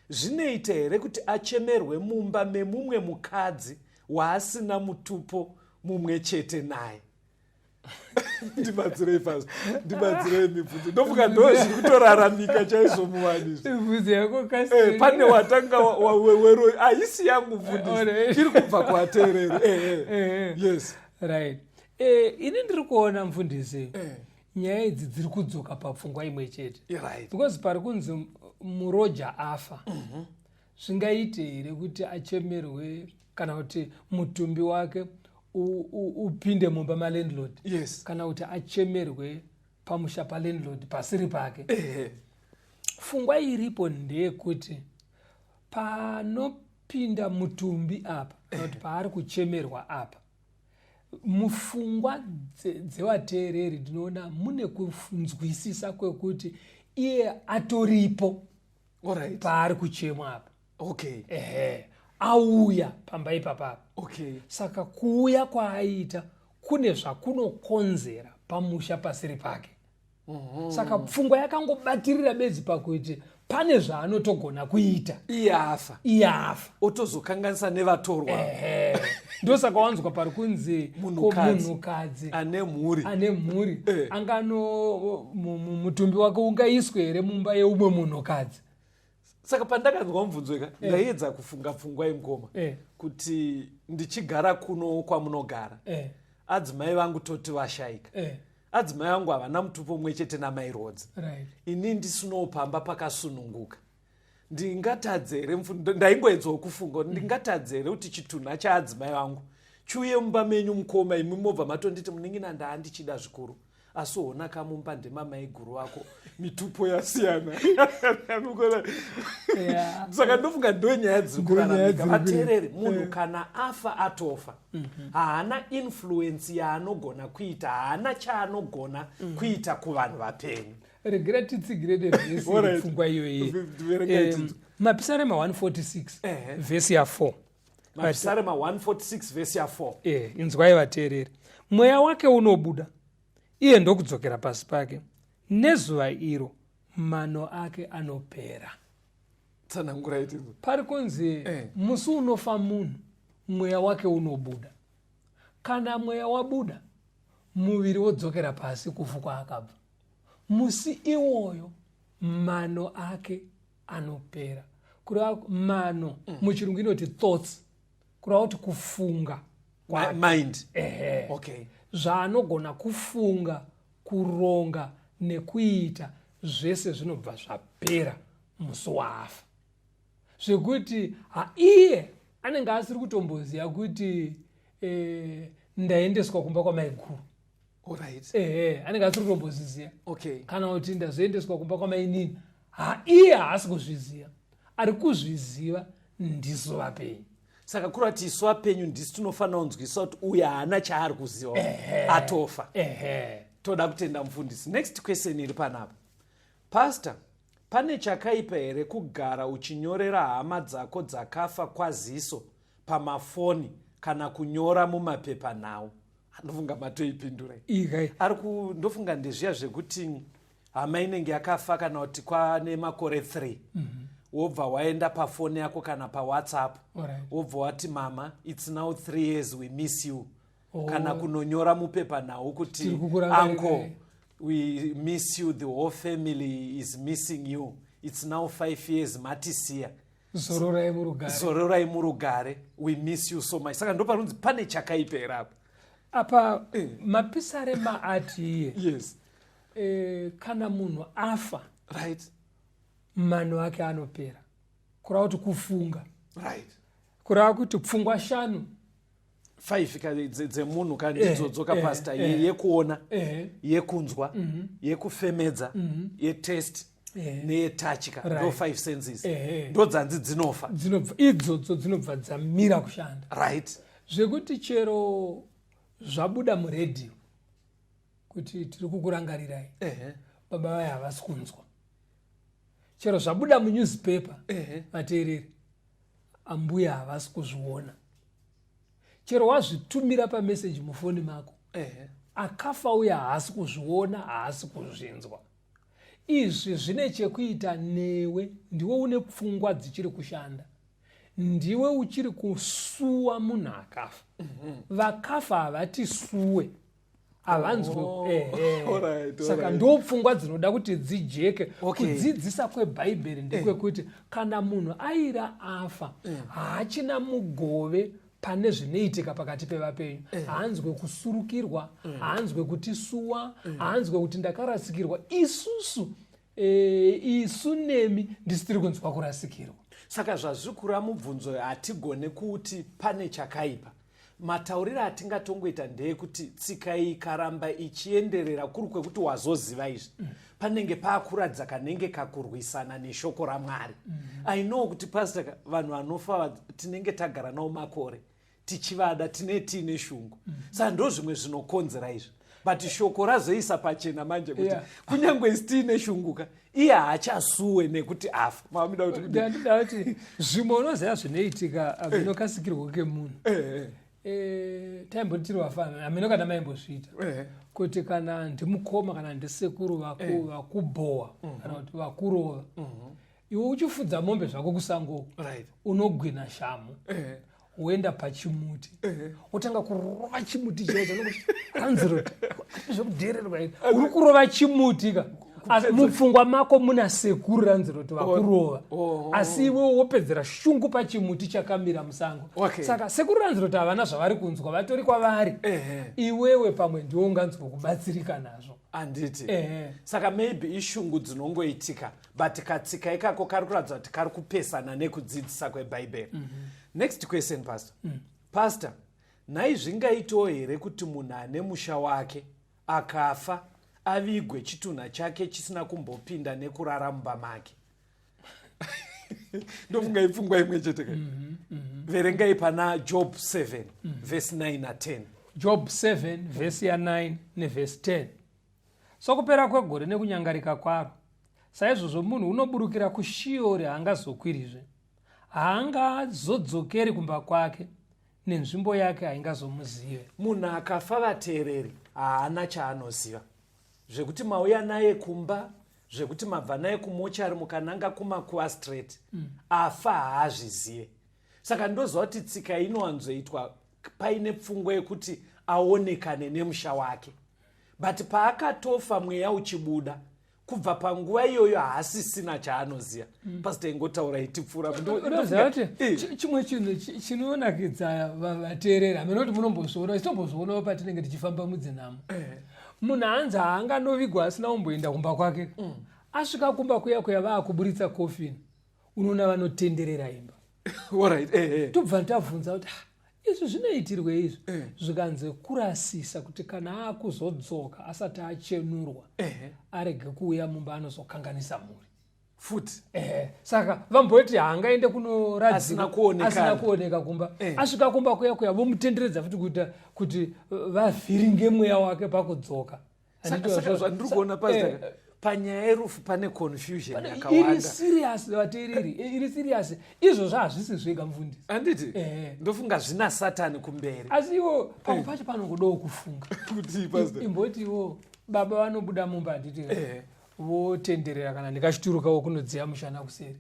zvinoita here kuti achemerwe mumba memumwe mukadzi waasina mutupo mumwe chete naye? Ndibatsirei pastor, ndibatsirei mibvunzo. Ndofunga ndo zviri kutoraramika chaizvo muvanhu izvi. Mibvunzo yako kasi. Pane watanga wero haisi yangu mfundisi, iri kubva kuvateereri. Yes. Right. Ini ndiri kuona mfundisi, nyaya idzi dziri kudzoka papfungwa imwe chete. Because pari kunzi muroja afa, zvingaite here kuti achemerwe kana kuti mutumbi wake upinde mumba malandlord? Yes. Kana kuti achemerwe pamusha palandlord pasiri pake? Pfungwa iripo ndeyekuti panopinda mutumbi apa, kana kuti paari kuchemerwa apa, mupfungwa dzevateereri ndinoona mune kunzwisisa kwekuti iye atoripo paari kuchemwa apa. Ehe, auya pamba ipapapa. Saka kuuya kwaaita kune zvakunokonzera pamusha pasiri pake. Saka pfungwa yakangobatirira bedzi pakuti pane zvaanotogona kuita. Iye afa. Iye afa. Otozokanganisa nevatorwa. Ehe, ndosaka wanzwa pari kunzi Munhukadzi. Munhukadzi ane mhuri. Ane mhuri angano mutumbi wake ungaiswe here mumba yeumwe munhukadzi? Saka pandakanzwa mubvunzo ika, ndaiedza kufunga pfungwa yemukoma kuti ndichigara kuno kwamunogara, adzimai vangu toti vashaika, adzimai vangu havana mutupo mumwe chete namai Rodzi. Ini ndisinowo pamba pakasununguka, ndingatadze here, ndaingoedzawo kufunga kuti ndingatadze here kuti chitunha chaadzimai vangu chiuye mumba menyu mukoma, imi mobva matonditi, "Munin'ina, ndaandichida zvikuru, asi hona kamumba ndemamaiguru vako, mitupo yasiyana." Saka ndofunga ndo nyaya dziri kuraramika, vateereri. Munhu kana afa, atofa. Haana influence yaanogona kuita, haana chaanogona kuita kuvanhu vapenyu. Regera titsigire nevhesi pfungwa iyoyi. Mapisarema 146 vhesi ya4. Mapisarema 146 vhesi ya4. Inzwai vateereri: "Mweya wake unobuda, iye ndokudzokera pasi pake, nezuva iro mano ake anopera." Tsanangurai. Pari kunzi musi unofa munhu, mweya wake unobuda. Kana mweya wabuda, muviri wodzokera pasi kuvhu kwaakabva. Musi iwoyo mano ake anopera. Kureva mano, muchirungu inoti thoughts, kureva kuti kufunga. Mind. Ehe. Zvaanogona kufunga, kuronga nekuita zvese zvinobva zvapera musi waafa, zvekuti iye anenge asiri kutomboziva kuti ndaendeswa kumba kwamaiguru. Ehe, anenge asiri kutombozviziva. Kana kuti ndazoendeswa kumba kwamainini, iye haasi kuzviziva. Ari kuzviziva ndisu vapenyu. Saka kuri kuti isu vapenyu ndisi tinofanira kunzwisisa kuti uyu haana chaari kuziva, atofa. Toda kutenda mufundisi. Next question iri panapa: "Pastor, pane chakaipa here kugara uchinyorera hama dzako dzakafa kwaziso pamafoni kana kunyora mumapepanhau?" Ndofunga matoipindura. Ari ndofunga ndezviya zvekuti hama inenge yakafa kana kuti kwane makore 3, wobva waenda pafoni yako kana paWhatsApp, wobva wati, "Mama, it's now 3 years, we miss you," kana kunonyora mupepanhau kuti, "Uncle, we miss you, the whole family is missing you, it's now 5 years matisiya." Zororai murugare. Zororai murugare, we miss you so much. Saka ndopanonzi pane chakaipa here apa? Apa mapisarema ati iye kana munhu afa, mano ake anopera, kureva kuti kufunga, kureva kuti pfungwa shanu. Five dzemunhu kandidzodzoka, pastor: yekuona, yekunzwa, yekufemedza, yetaste neyetouch ka. Ndo five senses. Ndo dzanzi dzinofa. Dzinobva idzodzo, dzinobva dzamira kushanda. Zvekuti chero zvabuda muredhiyo kuti tiri kukurangarirai, baba vaya havasi kunzwa. Chero zvabuda munewspaper, vateereri, ambuya havasi kuzviona. Chero wazvitumira pameseji mufoni mako, akafa uya haasi kuzviona, haasi kuzvinzwa. Izvi zvine chekuita newe. Ndiwe une pfungwa dzichiri kushanda, ndiwe uchiri kusuwa munhu akafa. Vakafa havatisuwe. Havanzwe. Oh, Saka ndo pfungwa dzinoda kuti dzijeke. Kudzidzisa kwebhaibheri ndekwekuti kana munhu aira afa, haachina mugove pane zvinoitika pakati pevapenyu. Haanzwe kusurukirwa, haanzwe kutisuwa, haanzwe kuti ndakarasikirwa. Isusu isu nemi ndisi tiri kunzwa kurasikirwa. Saka zvazviri kureva mubvunzo, hatigone kuti pane chakaipa. Matauriro atingatongoita ndeyekuti tsika iyi ikaramba ichienderera kuri kwekuti wazoziva izvi, panenge paakuratidza kanenge kakurwisana neshoko raMwari. I know kuti, Pastor, vanhu vanofa tinenge tagara navo makore tichivada, tine tiine shungu. Saka ndo zvimwe zvinokonzera izvi, but shoko razoisa pachena manje kuti kunyange isi tiine shunguka, iye haachasuwe nekuti afa. Mamida kuti ndandida kuti zvimwe unoziva zvinoitika zvinokasikirwa kemunhu. Taimboti tiri vafana, hameno kana maimbozviita, kuti kana ndimukoma kana ndisekuru vakubhowa kana kuti vakurova, iwe uchifudza mombe zvako kusango, unogwina shamu, woenda pachimuti, wotanga kurova chimuti chaicho. Ranziro zvekudhererwa, uri kurova chimuti ka, asi mupfungwa mako muna sekuru Ranziroti vakurova. Asi iwe wopedzera shungu pachimuti chakamira musango. Saka sekuru Ranziroti havana zvavari kunzwa, vatori kwavari. Iwewe pamwe ndiwo unganzwa kubatsirika nazvo. Handiti? Saka maybe ishungu dzinongoitika, but katsika ikako kari kuratidza kuti kari kupesana nekudzidzisa kwebhaibheri. Next question, Pastor. Pastor, nhai, zvingaitawo here kuti munhu ane musha wake akafa avigwe chitunha chake chisina kumbopinda nekurara mumba make? Ndofunga ipfungwa imwe chete ka. Verengai pana Job 7 verse 9 na10. Job 7 vhesi ya9 nevhesi 10: Sokupera kwegore nekunyangarika kwaro, saizvozvo munhu unoburukira kuShiori, haangazokwirizve, haangazodzokeri kumba kwake, nenzvimbo yake haingazomuzive. Munhu akafa, vateereri, haana chaanoziva. Zvekuti mauya naye kumba, zvekuti mabva naye kumochari mukananga kumakuva straight, afa, haazvizive. Saka ndoziva kuti tsika inowanzoitwa paine pfungwa yekuti aonekane nemusha wake, but paakatofa, mweya uchibuda, kubva panguva iyoyo haasisina chaanoziva. Pastor, ingotaura itipfuura. Unoziva kuti chimwe chinhu chinonakidza vateereri, hameno kuti munombozviona, titombozvionawo patinenge tichifamba mudzinhamo, munhu hanzi haanganovigwa asina kumboenda kumba kwake. Asvika kumba kuya kuya, vaakuburitsa kofini, unoona vanotenderera imba. Alright, Tobva tabvunza kuti, "Ah, izvi zvinoitirwe izvi?" Zvikanzi kurasisa kuti kana akuzodzoka asati achenurwa, arege kuuya mumba, anozokanganisa mhuri. Futi. Saka vamboti haangaende kunoradzikwa Asina kuonekana. Asina kuoneka kumba. Asvika kumba kuya kuya, vomutenderedza futi kuita kuti vavhiringe mweya wake pakudzoka. Handiti Saka zvandiri kuona, Pastor, panyaya yerufu pane confusion Iri yakawanda. serious, vateereri, iri serious. Izvozvo hazvisi zvega, mufundisi. Handiti? Eh. Ndofunga zvina Satani kumberi. Asi iwo pamwe pacho panongodawo kufunga. Kuti, Pastor? Imboti iwo baba vanobuda mumba, handiti? Eh. Votenderera kana ndikachiturukawo kunodziya mushana kuseri,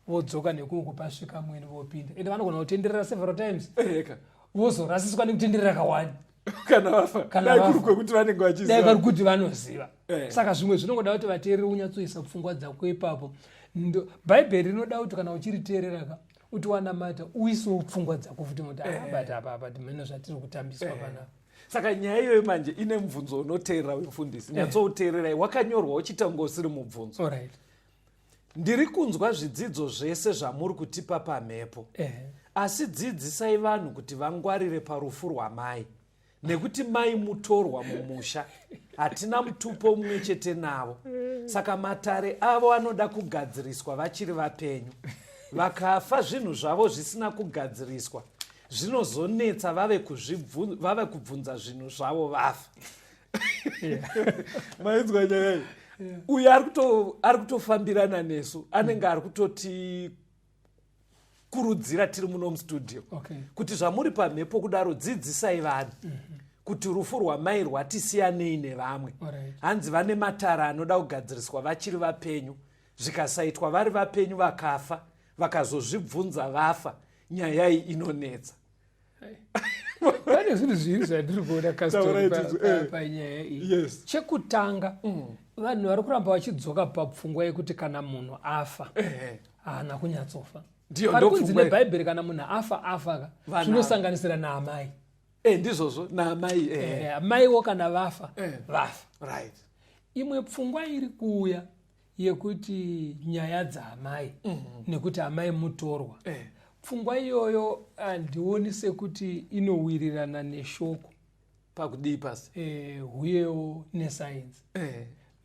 vodzoka nekuko, pasvika mwene, vopinda. Ende vanogona kutenderera several times, Eka. vozorasiswa nekutenderera kawani. Kana vafa. Kana Dai vafa. kuri kwekuti vanenge Dai vachiziva. vari kuti vanoziva. Saka zvimwe zvinongoda kuti vateereri unyatsoisa pfungwa dzako ipapo. Bhaibheri rinoda kuti kana uchiriteerera ka, kuti wanamata, uisewo pfungwa dzako futi, kuti abata apa apa, timene zvatiri kutambiswa panapa. Saka nyaya iyoyo manje ine mubvunzo unoteerera wemufundisi. Nyatsouteererai, wakanyorwa uchiita kunge usiri mubvunzo. Ndiri kunzwa zvidzidzo zvese zvamuri kutipa pamhepo, asi dzidzisai vanhu kuti vangwarire parufu rwamai, nekuti mai mutorwa mumusha, hatina mutupo mumwe chete navo. Saka matare avo anoda kugadziriswa vachiri vapenyu. Vakafa zvinhu zvavo zvisina kugadziriswa, zvinozonetsa vave kubvunza zvinhu zvavo vafa. Mainzwa nyaya iyi? Uyu ari kutofambirana nesu, anenge ari kutoti kurudzira tiri muno mustudio kuti zvamuri pamhepo kudaro, dzidzisai vanhu kuti rufu rwamai rwatisiyanei nevamwe. Hanzi vane matara anoda kugadziriswa vachiri vapenyu. Zvikasaitwa vari vapenyu, vakafa, vakazozvibvunza vafa, nyaya iyi inonetsa. Pane zvinhu zviviri zvandiri kuona kastori panyaya iyi. Chekutanga, vanhu vari kuramba vachidzoka papfungwa yekuti kana munhu afa haana kunyatsofa. Pari kunzi nebhaibheri kana munhu afa afa ka zvinosanganisira naamai. Ndizvozvo naamai. Amaiwo kana vafa vafa. Right. Imwe pfungwa iri kuuya yekuti nyaya dzaamai nekuti amai mutorwa. Pfungwa iyoyo handioni sekuti inowirirana neshoko. Pakudii pasi? Huyewo nesainzi.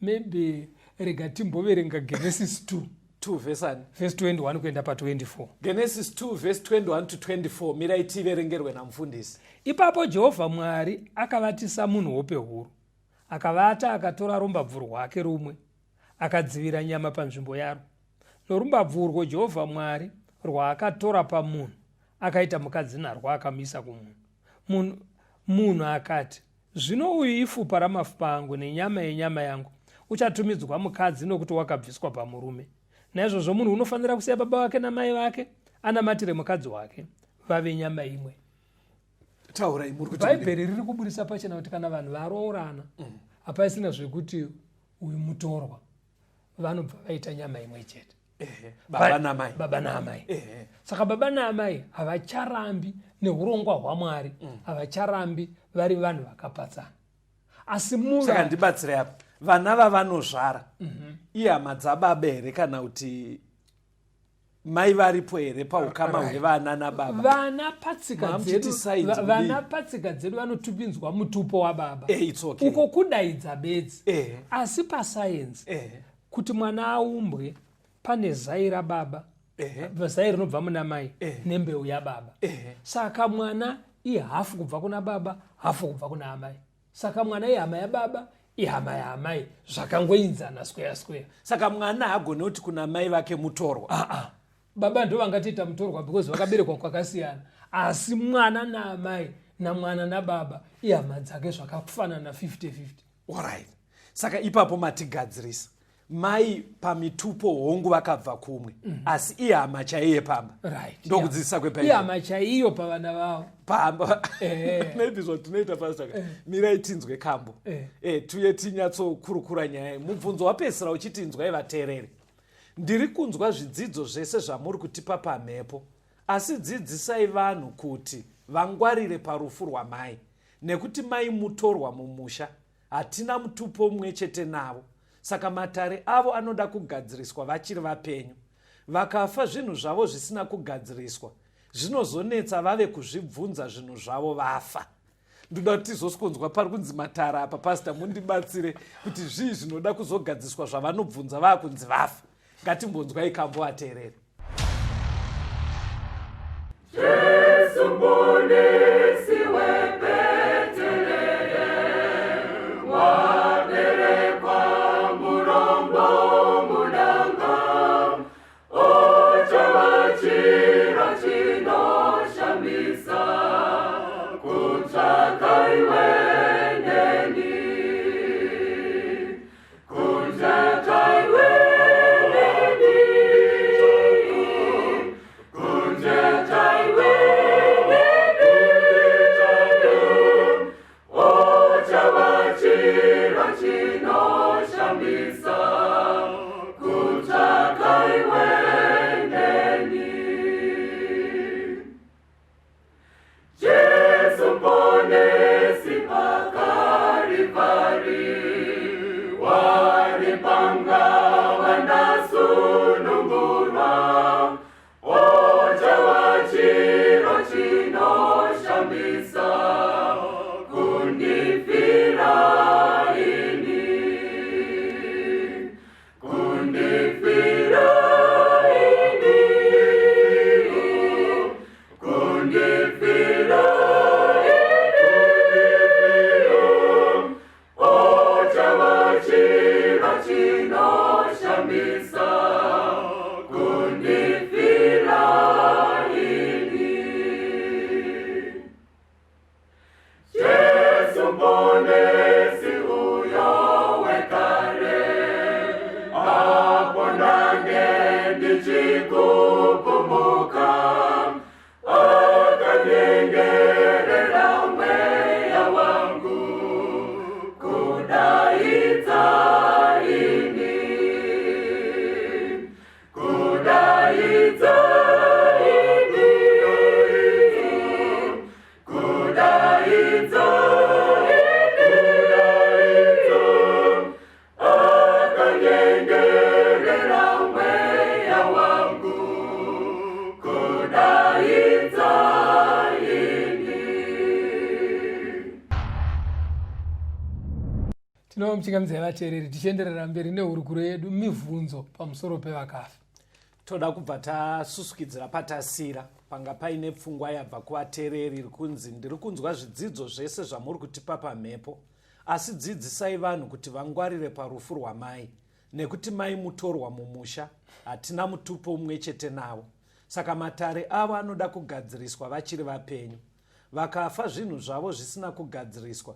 Maybe rega timboverenga Genesis 2. 2 verse ani? Verse 21 kuenda pa 24. Genesis 2 verse 21 to 24. Mirai tiverengerwe namufundisi. Ipapo Jehovha Mwari akavatisa munhu hope huru. Akavata akatora rumbabvu rwake rumwe akadzivira nyama panzvimbo yarwo. Norumbabvu urwo Jehovha Mwari rwaakatora pamunhu akaita mukadzi narwo akamuisa kumunhu. Munhu akati, Zvino uyu ifupa ramafupa angu nenyama yenyama yangu, uchatumidzwa mukadzi nokuti wakabviswa pamurume. Naizvozvo munhu unofanira kusiya baba vake namai vake, anamatire mukadzi wake, vave nyama imwe. Taurai muri kuti Bhaibheri riri kuburisa pachena kuti kana vanhu varoorana hapaisina zvekuti uyu mutorwa, vanobva vaita nyama imwe chete. Baba namai. Baba naamai. Saka baba naamai havacharambi neurongwa hwaMwari, havacharambi vari vanhu vakapatsana. Asi saka ndibatsire apa, vana vavanozvara ihama dzababa here kana kuti mai varipo here paukama hwevana nababa? Vana patsika dzedu, vana patsika dzedu vanotupinzwa mutupo wababa. It's okay. Uko kudaidza bedzi. Asi pasayenzi kuti mwana aumbwe pane zai rababa, zai rinobva muna mai nembeu yababa. Saka mwana ihafu kubva kuna baba, hafu kubva kuna amai. Saka mwana ihama yababa, ihama yaamai, zvakangoinzana square square. Saka mwana haagoni kuti kuna mai vake mutorwa. Baba ndo vangatoita mutorwa because vakaberekwa kwakasiyana, asi mwana naamai namwana nababa ihama dzake zvakafanana 50-50. Alright. Saka ipapo matigadzirisa. Mai pamitupo hongu vakabva kumwe, asi ihama chaiye pamba. Right. Ndokudzidzisa kwebhaibheri. Ihama chaiyo pavana vavo. Pamba. Maybe zvatinoita pastor. Mirai tinzwe kambo. Tuye tinyatsokurukura nyaya. Mubvunzo wapedzisira uchiti inzwai vateereri. Ndiri kunzwa zvidzidzo zvese zvamuri kutipa pamhepo, asi dzidzisai vanhu kuti vangwarire parufu rwamai, nekuti mai mutorwa mumusha, hatina mutupo mumwe chete navo, saka matare avo anoda kugadziriswa vachiri vapenyu. Vakafa zvinhu zvavo zvisina kugadziriswa, zvinozonetsa vave kuzvibvunza zvinhu zvavo vafa. Ndoda kuti tizoskonzwa pari kunzi matare apa, pastor, mundibatsire kuti zvii zvinoda kuzogadziswa zvavanobvunza vaakunzi vafa. Ngatimbonzwai kambo ateerere. Jesu Mponesi weBethlehem, waberekwa murombo mudanga, ochava chiro chinoshamisa, kutsvaka iwe neni. Kutsvaka iwe neni. Kutsvaka iwe neni. Ochava chiro chinoshamisa, kutsvaka iwe neni. Jesu Mponesi paKalvari, waripanga vandasunungurwa, ochava chiro chinoshamisa, kundifira ini. Kundifira ini. Kundifira ini. Tinova muchingamidzai vateereri tichienderera mberi nehurukuro yedu mibvunzo pamusoro pevakafa. Toda kubva tasusukidzira patasira panga paine pfungwa yabva kuvateereri iri kunzi ndiri kunzwa zvidzidzo zvese zvamuri kutipa pamhepo asi dzidzisai vanhu kuti vangwarire parufu rwamai nekuti mai mutorwa mumusha hatina mutupo umwe chete navo saka matare avo anoda kugadziriswa vachiri vapenyu vakafa zvinhu zvavo zvisina kugadziriswa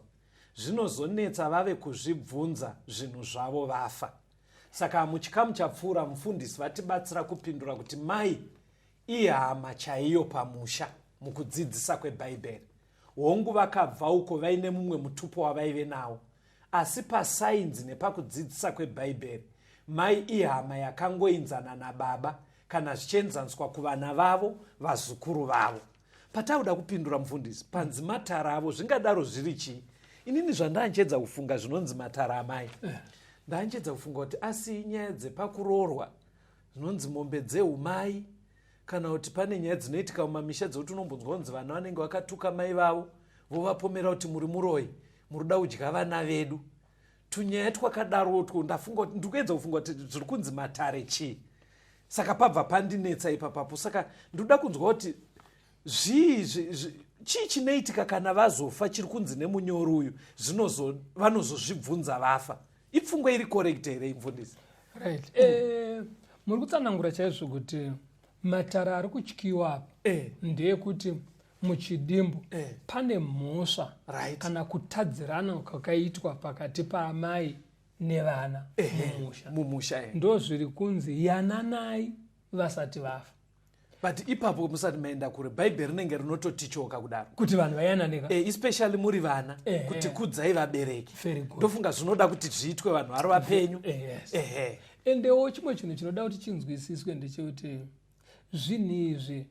zvinozonetsa vave kuzvibvunza zvinhu zvavo vafa saka muchikamu chapfuura mufundisi vatibatsira kupindura kuti mai ihama chaiyo pamusha mukudzidzisa kwebhaibheri hongu vakabva uko vaine mumwe mutupo wavaive nawo asi pasainzi nepakudzidzisa kwebhaibheri mai ihama yakangoinzana nababa kana zvichienzaniswa kuvana vavo vazukuru vavo Patakuda kupindura mufundisi panzi matara avo zvingadaro zviri chii? Inini zvandanchedza kufunga zvinonzi matara amai. Eh. Ndanchedza kufunga kuti asi nyaya dzepakuroorwa zvinonzi mombe dzeumai kana kuti pane nyaya dzinoitika mumamisha dzekuti unombonzwa kunzi vana vanenge vakatuka mai vavo vovapomera kuti muri muroyi muri kuda kudya vana vedu tunyaya twakadarotwo ndafunga kuti ndikuedza kufunga kuti zviri kunzi matare chii saka pabva pandinetsa ipapapo saka ndinoda kunzwa kuti zvii chii chinoitika kana vazofa chiri kunzi nemunyori uyu vanozozvibvunza vafa ipfungwa iri correct here imfundisi right mm. eh, muri kutsanangura chaizvo kuti matara ari kutyiwa apa eh. ndeyekuti muchidimbu eh. pane mhosva right. kana kutadzirana kwakaitwa pakati paamai nevana mumusha mumusha eh. ndo zviri kunzi yananai vasati vafa but ipapo musati maenda kure bhaibheri rinenge rinototichoka kudaro kuti vanhu vayananika eh, especially muri vana eh, kuti kudzai vabereki ndofunga zvinoda kuti zviitwe vanhu vari vapenyu eh, yes. eh, endewo chimwe chinhu chinoda kuti chinzwisiswe ndechekuti zvinhu izvi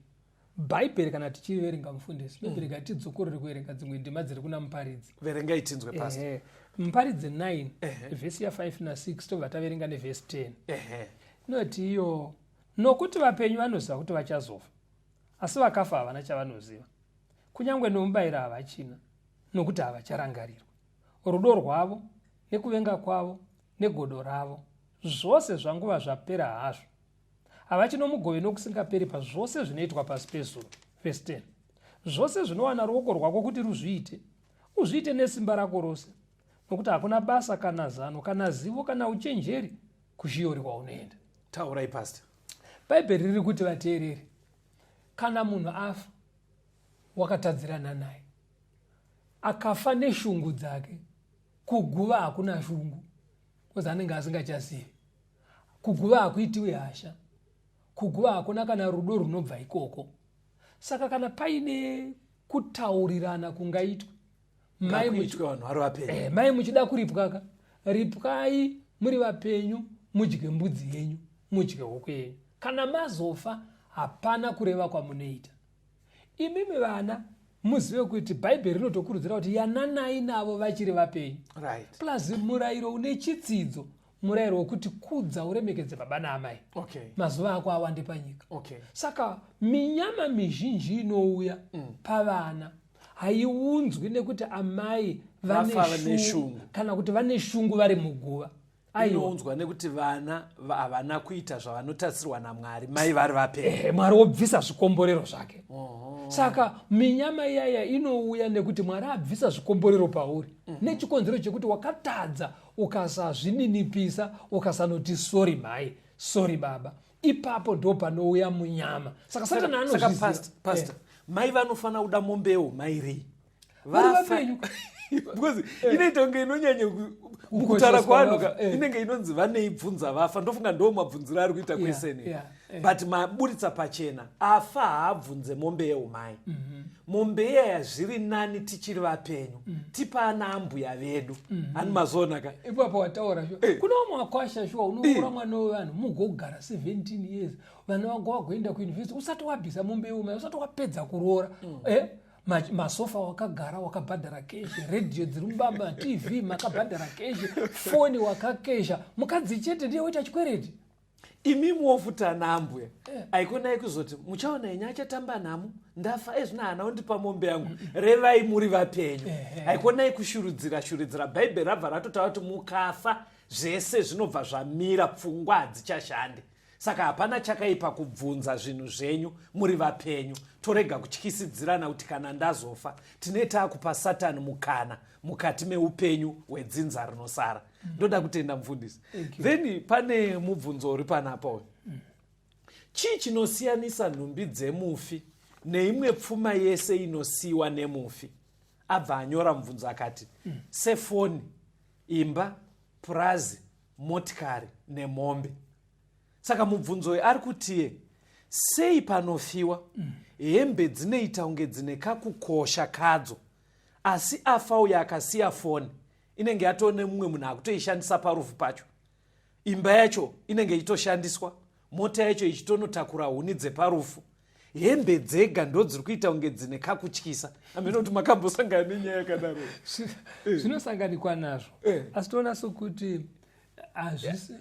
Bhaibheri kana tichiriverenga mufundisi maybe rega tidzokorore kuverenga dzimwe ndima dziri kuna Muparidzi. Verengai tinzwe pastor. Ehe. Muparidzi 9 vhesi ya 5 na 6 tobva taverenga nevhesi 10. Ehe. Inoti iyo nokuti vapenyu vanoziva kuti vachazofa asi vakafa havana chavanoziva kunyange nomubayiro havachina nokuti havacharangarirwa rudo rwavo nekuvenga kwavo negodo ravo zvose zvanguva zvapera hazvo Havachino mugove nokusingaperi pazvose zvinoitwa pasi pezuva. Vhesi 10. Zvose zvinowana ruoko rwako kuti ruzviite, uzviite nesimba rako rose, nokuti hakuna basa kana zano kana zivo kana uchenjeri kuShiyori kwaunoenda. Taurai pastor. Bhaibheri riri kuti vateereri, kana munhu afa wakatadzirana naye, akafa neshungu dzake, kuguva hakuna shungu, because anenge asingachazivi. Kuguva hakuitiwi hasha. Kuguva hakuna kana rudo runobva ikoko. Saka kana paine kutaurirana kungaitwe mai vanhu vari vapenyu eh, mai muchida kuripwaka ripwai muri vapenyu mudye mbudzi yenyu mudye huku yenyu kana mazofa hapana kureva kwamunoita imimi vana muzive kuti bhaibheri rinotokurudzira kuti yananai navo vachiri vapenyu right. plus murayiro une chitsidzo murayiro wekuti kudza uremekedze baba naamai okay. mazuva ako awande panyika okay. saka minyama mizhinji inouya mm. pavana haiunzwi nekuti amai vane shungu kana kuti vane shungu vari muguva inounzwa nekuti vana havana kuita zvavanotarisirwa namwari mai vari vapenyu mwari wobvisa zvikomborero zvake saka minyama iyaya inouya nekuti mwari abvisa zvikomborero pauri mm -hmm. nechikonzero chekuti wakatadza ukasazvininipisa ukasanoti sori mhai sori baba ipapo ndo panouya munyama saka satani anozviziva pastor eh. mai vanofanira kuda mombewo mairii vapenyu because eh. inoita kunge inonyanya mukutaura kwavanhu ka eh. inenge inonzi vaneibvunza vafa ndofunga ndo mabvunziro ari kuita kweseni yeah, yeah. but maburitsa pachena afa haabvunze mombe yeumai mm -hmm. mombe iyaya zviri nani tichiri vapenyu mm. tipa ana ambuya vedu mm -hmm. ani mazoona ka ipapo wataura shuwa eh. kuna vamwe vakwasha shuwa unoura eh. mwana wevanhu mugogara 17 years vana vako vagoenda kuuniversity usati wabvisa mombe yeumai usati wapedza kuroora mm. eh? masofa wakagara wakabhadhara keshi redhiyo dziri mumba matv makabhadhara keshi foni wakakesha mukadzi chete ndiye woita chikwereti. Imimiwo futi ana ambuya, aikonai kuzoti muchaona henyu achatamba nhamo, ndafa ezvino haana kundipa mombe yangu. Revai muri vapenyu. Aikonai kushurudzira shurudzira. Bhaibheri rabva ratotaura kuti mukafa zvese zvinobva zvamira, pfungwa hadzichashande. Saka hapana chakaipa kubvunza zvinhu zvenyu muri vapenyu. Torega kutyisidzirana kuti kana ndazofa. Tine taakupa Satani mukana mukati meupenyu hwedzinza rinosara. Ndoda kutenda mufundisi. Then pane mubvunzo uri panapa uyu. Chii chinosiyanisa nhumbi dzemufi neimwe pfuma yese inosiyiwa nemufi? Abva anyora mubvunzo akati sefoni, imba, purazi, motikari nemombe. Saka mubvunzo uyu ari kutiye sei panofiwa hembe dzinoita kunge dzine kakukosha kadzo, asi afa uyo akasiya foni inenge yatoo nemumwe munhu akutoishandisa parufu pacho, imba yacho inenge ichitoshandiswa, mota yacho ichitonotakura huni dzeparufu, hembe dzega ndo dziri kuita kunge dzine kakutyisa. Amene kuti makambosangana nenyaya yakadaro? Zvinosanganikwa nazvo, asi toona sokuti hazvisi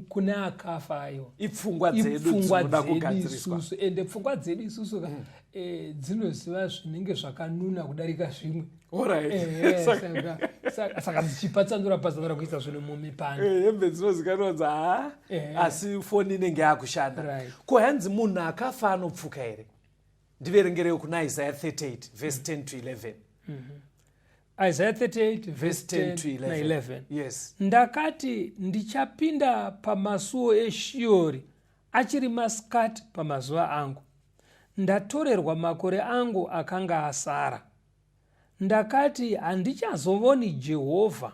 kune akafa ayo. Ipfungwa dzedu dzinoda kugadziriswa. Isusu, ende pfungwa dzedu isusu ka dzinoziva zvinenge zvakanuna kudarika zvimwe. Saka dzichipatsanura patsanura kuisa zvinhu mumipanda. Hembe dzinozikanwa dza ha, asi foni inenge yakushanda. Ko hanzi munhu akafa anopfuka here? Ndiverengerewo kuna Isaiah 38 verse 10 to 11. Isaiah 38 verse 10 to 11. Na 11. Yes. Ndakati, ndichapinda pamasuo eShiori achiri masikati pamazuva angu, ndatorerwa makore angu akanga asara. Ndakati, handichazovoni Jehovha,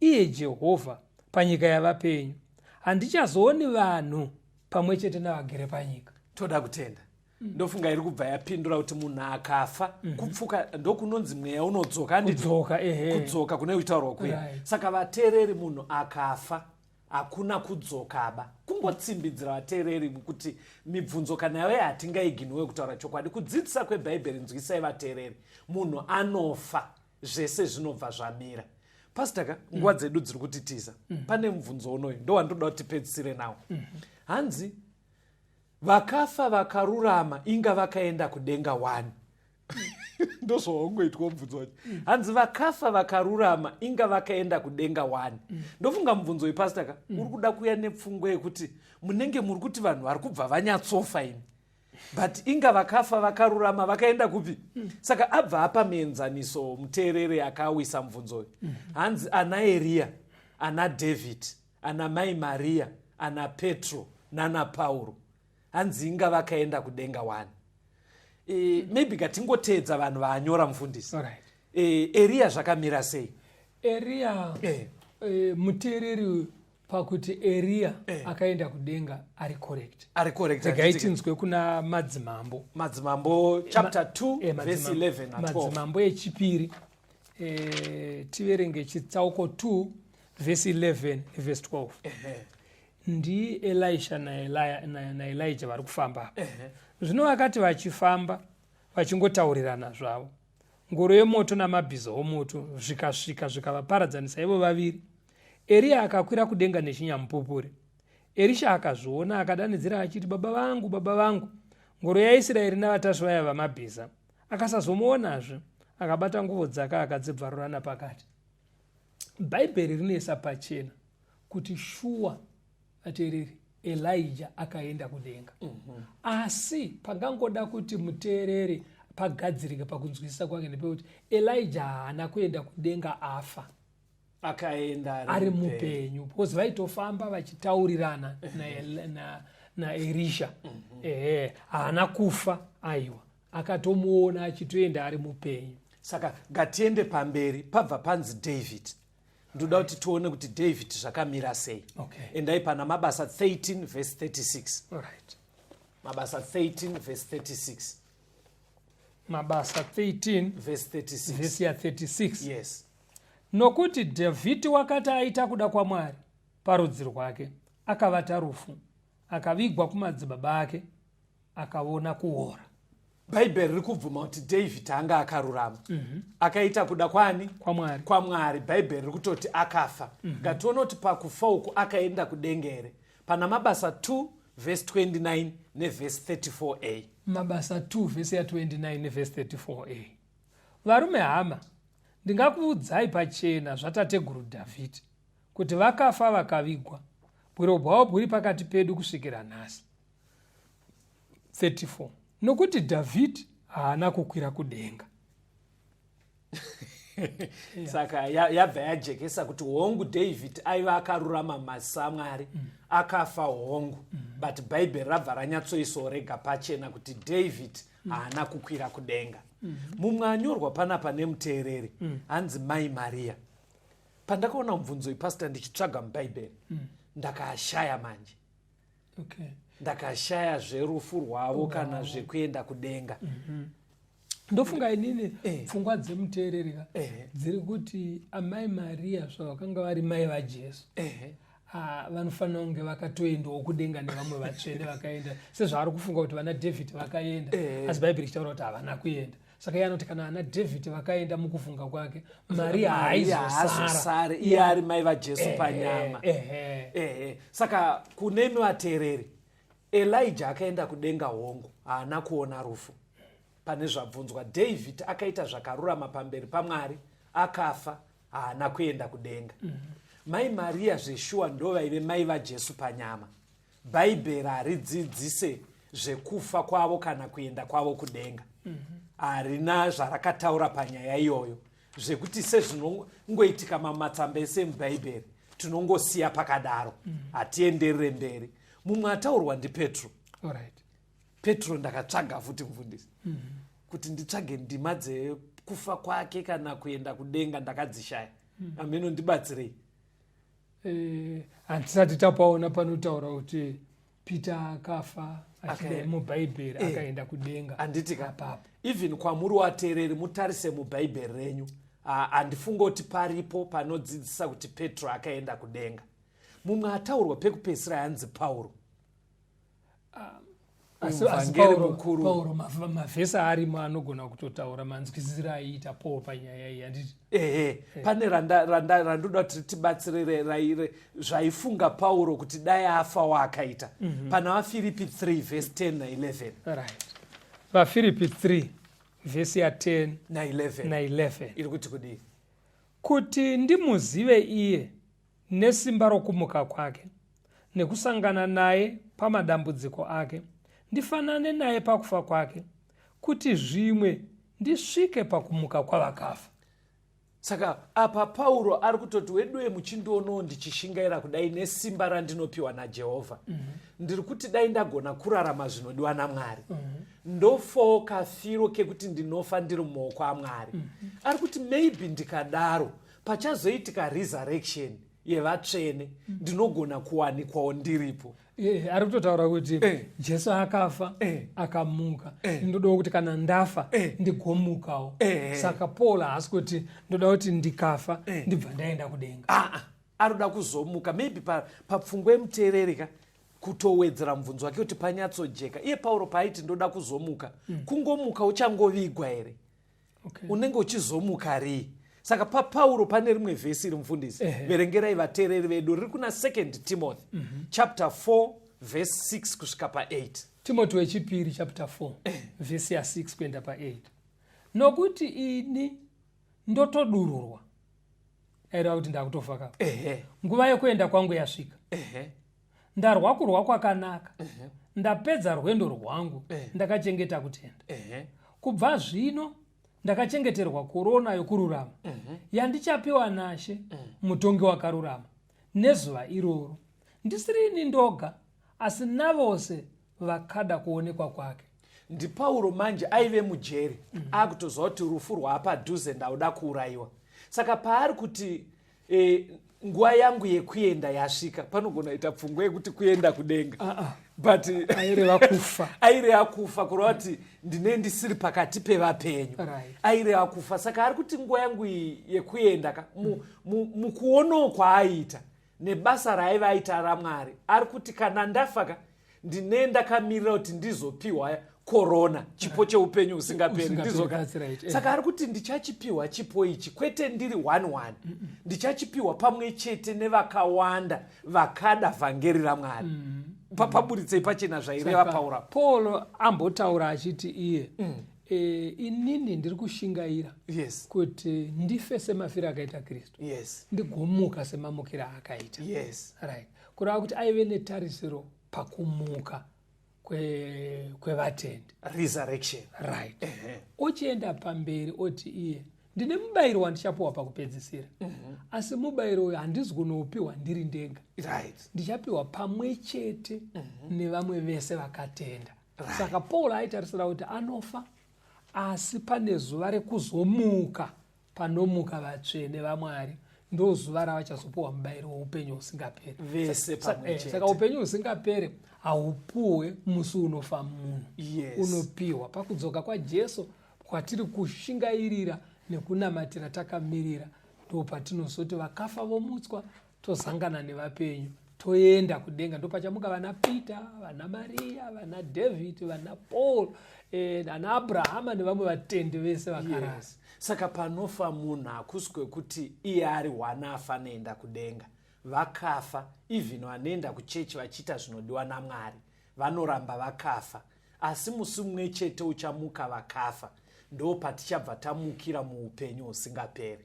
iye Jehovha, panyika yavapenyu. Handichazooni vanhu pamwe chete navagere panyika. Toda kutenda. Ndofunga iri kubva yapindura kuti munhu akafa kupfuka ndokunonzi mweya unodzoka, handiti? Kudzoka, ehe. Kudzoka kune kutaurwa kuya. Saka vateereri, munhu akafa hakuna kudzokaba. Kungotsimbidzira vateereri kuti mibvunzo kana yave hatingaiginwe kutaura chokwadi. Kudzidzisa kwebhaibheri, nzwisai vateereri, munhu anofa zvese zvinobva zvamira. Pastor ka, nguva dzedu dziri kutitiza. Pane mubvunzo unoyu ndo wandoda kuti tipedzisire nawo. Hanzi vakafa vakarurama inga vakaenda kudenga wani. Ndozvawangoitwa mubvunzo wacho. Hanzi vakafa vakarurama inga vakaenda kudenga wani. Ndofunga mubvunzo uyu, pastor ka, uri kuda kuuya nepfungwa yekuti munenge muri kuti vanhu vari kubva vanyatsofa imi, but inga vakafa vakarurama vakaenda kupi? Saka abva apa muenzaniso muteereri akawisa mubvunzo uyu. Hanzi ana Eriya, ana David, ana mai Mariya, ana Petro nana Pauro, hanzi inga vakaenda kudenga wani. Maybe katingoteedza vanhu vaanyora mufundisi. Eriya zvakamira sei? Eriya, muteereri, pakuti Eriya akaenda kudenga ari correct. Ari correct. Regai tinzwe kuna Madzimambo. Madzimambo chapter 2 verse 11 na 12. Madzimambo echipiri, tiverenge chitsauko 2 verse 11 nevhesi 12. Ndi Elisha naElija vari kufamba apa. Zvino vakati vachifamba vachingotaurirana zvavo, ngoro yemoto namabhiza omoto zvikasvika zvikavaparadzanisa ivo vaviri. Eriya akakwira kudenga nechinyamupupuri. Erisha akazviona, akadanidzira achiti, "Baba vangu, baba vangu, ngoro yaIsraeri navatasvi vaya vamabhiza!" Akasazomuonazve. Akabata nguvo dzake, akadzibvarura napakati. Bhaibheri rinoisa pachena kuti shuwa, vateereri, Elija akaenda kudenga. Asi pangangoda kuti muteereri pagadzirike pakunzwisisa kwake ndepekuti Elija haana kuenda kudenga afa. Akaenda ari mupenyu, because vaitofamba vachitaurirana naErisha. Ehe, haana kufa, aiwa, akatomuona achitoenda ari mupenyu. Saka ngatiende pamberi pabva panzi David. Ndoda kuti tione kuti David zvakamira sei. Endai pana Mabasa 13 verse 36. Mabasa 13 verse 36. Mabasa 13 verse 36. Vhesi ya36. Yes. Nokuti Dhavhidhi wakati aita kuda kwaMwari parudzi rwake, akavata rufu, akavigwa kumadzibaba ake, akaona kuora. Bhaibheri riri kubvuma kuti David anga akarurama, akaita kuda kwani? KwaMwari. KwaMwari. Bhaibheri riri kutoti akafa. Ngatione kuti pakufa uku akaenda kudenga here. Pana Mabasa 2 vhesi 29 nevhesi 34a. Mabasa 2 vhesi ya 29 nevhesi 34a. Varume hama, ndingakuudzai pachena zvatateguru Dhavhidhi, kuti vakafa vakavigwa, bwiro bwavo bwuri pakati pedu kusvikira nhasi. 34 nokuti Dhavhidhi haana kukwira kudenga. Saka yabva yajekesa kuti hongu David aiva akarurama mumaziso aMwari, akafa hongu, but Bhaibheri rabva ranyatsoisawo rega pachena kuti David haana kukwira kudenga. Mumwe anyorwa panapa nemuteereri, hanzi Mai Mariya. Pandakaona mubvunzo ipasita ndichitsvaga muBhaibheri, ndakashaya manje. Ndakashaya zverufu rwavo kana zvekuenda kudenga. Ndofunga inini pfungwa dzemuteereri ka dziri kuti amai Mariya zvavakanga vari mai vaJesu, vanofanira kunge vakatoendawo kudenga nevamwe vatsvene vakaenda, sezvaari kufunga kuti vana David vakaenda, asi Bhaibheri richitaura kuti havana kuenda. Saka iye anoti kana ana David vakaenda, mukufunga kwake Mariya haaizosare iye ari mai vaJesu panyama. Ehe. Saka kunemi vateereri, Elijah akaenda kudenga hongu, haana kuona rufu pane zvabvunzwa. David akaita zvakarurama pamberi paMwari, akafa, haana kuenda kudenga. Mai Mariya zveshuwa ndo vaive mai vaJesu panyama. Bhaibheri haridzidzise zvekufa kwavo kana kuenda kwavo kudenga. Harina zvarakataura panyaya iyoyo, zvekuti sezvinongoitika mamatsamba ese emubhaibheri, tinongosiya pakadaro, hatienderere mberi. Mumwe ataurwa ndiPetro. Petro ndakatsvaga futi, mufundisi, kuti nditsvage ndima dzekufa kwake kana kuenda kudenga, ndakadzishaya. Ameno, ndibatsirei. Handisati tapaona panotaura kuti Peter akafa achidai mubhaibheri, akaenda kudenga. Handiti ka? Apapo. Even kwamuri wateereri, mutarise mubhaibheri renyu. Handifungoti paripo panodzidzisa kuti Petro akaenda kudenga. Mumwe ataurwa pekupedzisira yanzi Pauro. Asi Muvhangeri Pauro, mukuru. Pauro mavhesi arimo anogona kutotaura manzwisisiro aiita Paul panyaya iyi, handiti? Ehe, pane randoda kuti tibatsire zvaifunga Pauro kuti dai afa waakaita, pana vaFiripi 3 vhesi 10 na11. Right, vaFiripi 3 vhesi ya10 na11. Na11. Iri kuti kudii? Kuti ndimuzive iye nesimba rokumuka kwake, nekusangana naye pamadambudziko ake, ndifanane naye pakufa kwake, kuti zvimwe ndisvike pakumuka kwavakafa. Saka apa Pauro ari kutoti, weduwe, muchindionawo ndichishingaira kudai nesimba randinopiwa naJehovha, ndiri kuti dai ndagona kurarama zvinodiwa naMwari, ndofawo kafiro kekuti ndinofa ndiri mumaoko aMwari. Ari kuti maybe ndikadaro, pachazoitika resurrection yevatsvene, ndinogona kuwanikwawo ndiripo. Ari kutotaura kuti Jesu akafa, akamuka. Ndodawo kuti kana ndafa ndigomukawo. Saka Paul haasi kuti ndoda kuti ndikafa ndibva ndaenda kudenga. Ah, ah, ari kuda kuzomuka. Maybe papfungwa yemuteereri ka, kutowedzera mubvunzo wake kuti panyatsojeka, iye Pauro paaiti ndoda kuzomuka, kungomuka uchangovigwa here? Unenge uchizomuka rii? Saka paPauro pane rimwe vhesi iri, mufundisi, verengerai vateereri vedu, riri kuna 2 Timothy chapter 4 vhesi 6 kusvika pa8. Timoti wechipiri chapter 4 vhesi ya6 kuenda pa8. Nokuti ini ndotodururwa, aireva kuti ndakutofa ka, nguva yekuenda kwangu yasvika. Ndarwa kurwa kwakanaka, ndapedza rwendo rwangu, ndakachengeta kutenda. Kubva zvino ndakachengeterwa korona yokururama, yandichapiwa naShe, mutongi wakarurama, nezuva iroro, ndisiri ini ndoga, asi navose vakada kuonekwa kwake. NdiPauro manje aive mujeri, akutoziva kuti rufu rwaapadhuze, ndauda kuurayiwa. Saka paari kuti nguva yangu yekuenda yasvika, panogona kuita pfungwa yekuti kuenda kudenga, but aireva kufa. Aireva kufa, kureva kuti ndine ndisiri pakati pevapenyu. Aireva kufa. Saka ari kuti nguva yangu iyi yekuenda ka, mukuonawo kwaaiita nebasa raaiva aita raMwari, ari kuti kana ndafa ka, ndine ndakamirira kuti ndizopiwa Korona chipo cheupenyu husingaperi. Ndizvo. Right, eh. Saka ari kuti ndichachipiwa chipo ichi kwete ndiri one one, ndichachipiwa pamwe chete nevakawanda vakada vhangeri raMwari. Paburitsei pachena zvaireva Pauro apa. Paul ambotaura achiti iye, inini ndiri kushingaira kuti ndife semafiro akaita Kristu, ndigomuka semamukiro aakaita. Right, kureva kuti aive netarisiro pakumuka kwevatendi. Resurrection. Right. Ochienda pamberi oti iye, ndine mubayiro wandichapiwa pakupedzisira, asi mubayiro uyu handisi kunoupiwa ndiri ndega. Ndichapiwa pamwe chete nevamwe vese vakatenda. Saka Paul aitarisira kuti anofa, asi pane zuva rekuzomuka, panomuka vatsvene vaMwari, ndo zuva ravachazopiwa mubayiro weupenyu husingaperi. Vese pamwe chete. Saka upenyu husingaperi haupuwe musi unofa munhu. Unopiwa pakudzoka kwaJesu kwatiri kushingairira nekunamatira takamirira. Ndo patinozoti vakafa vomutswa, tozangana nevapenyu, toenda kudenga. Ndo pachamuka vana Peter, vana Maria, vana David, vana Paul, vana Abrahama nevamwe vatendi vese vakarara. Yes. Saka panofa munhu hakusi kwekuti iye ari hwana afa anoenda kudenga. Vakafa, even vanoenda kuchechi vachiita zvinodiwa naMwari, vanoramba vakafa. Asi musi mumwe chete uchamuka vakafa, ndo patichabva tamukira muupenyu husingaperi.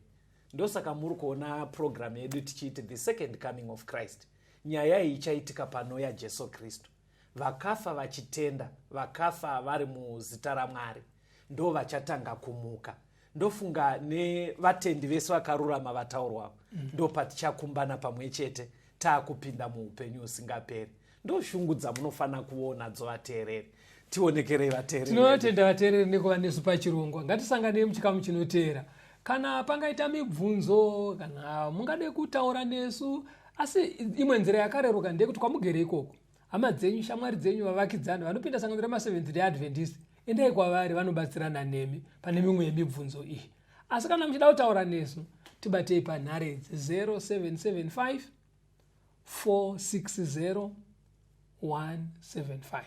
Ndosaka muri kuona purogiramu yedu tichiiti The Second Coming of Christ. Nyaya iyi ichaitika panouya Jesu Kristu. Vakafa vachitenda, vakafa vari muzita raMwari, ndo vachatanga kumuka. Ndofunga nevatendi vese vakarurama vataurwa, ndo patichakumbana pamwe chete taakupinda muupenyu husingaperi. Ndo shungu dzamunofanira kuona vateereri. Tionekerei, vateereri. Tinotenda vateereri nekuva nesu pachirongwa. Ngatisanganei muchikamu chinoteera. Kana pangaita mibvunzo, kana mungade kutaura nesu, asi imwe nzira yakareruka ndeyekuti kwamugere ikoko, hama dzenyu, shamwari dzenyu, vavakidzani vanopinda sangano remaSeventh Day Adventist, endai kwavari, vanobatsirana nemi pane mimwe yemibvunzo iyi. Asi kana muchida kutaura nesu, tibatei panhare idzi: 0775 460 175,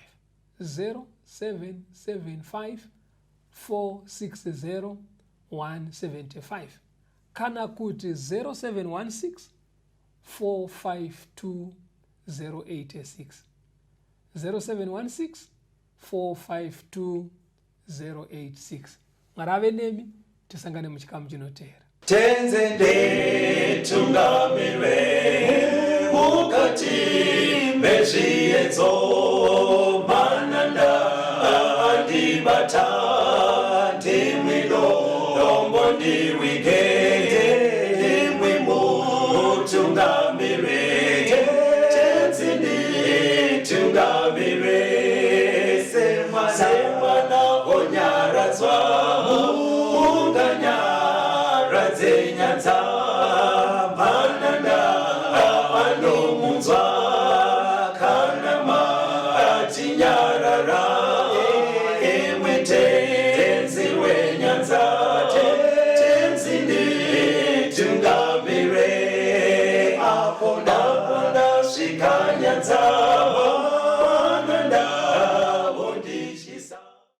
0775 460 175, kana kuti 0716 452 086, 0716 452 086. Mwari ave nemi, tisangane muchikamu chinoteera. Tenzi nditungamire mukati mezviedzo, mananda andibata, ndimwi dombo ndiwige, ndimwi mutungamire. Tenzi nditungamire semwana onyaradzwa, munganyaradze nyadza.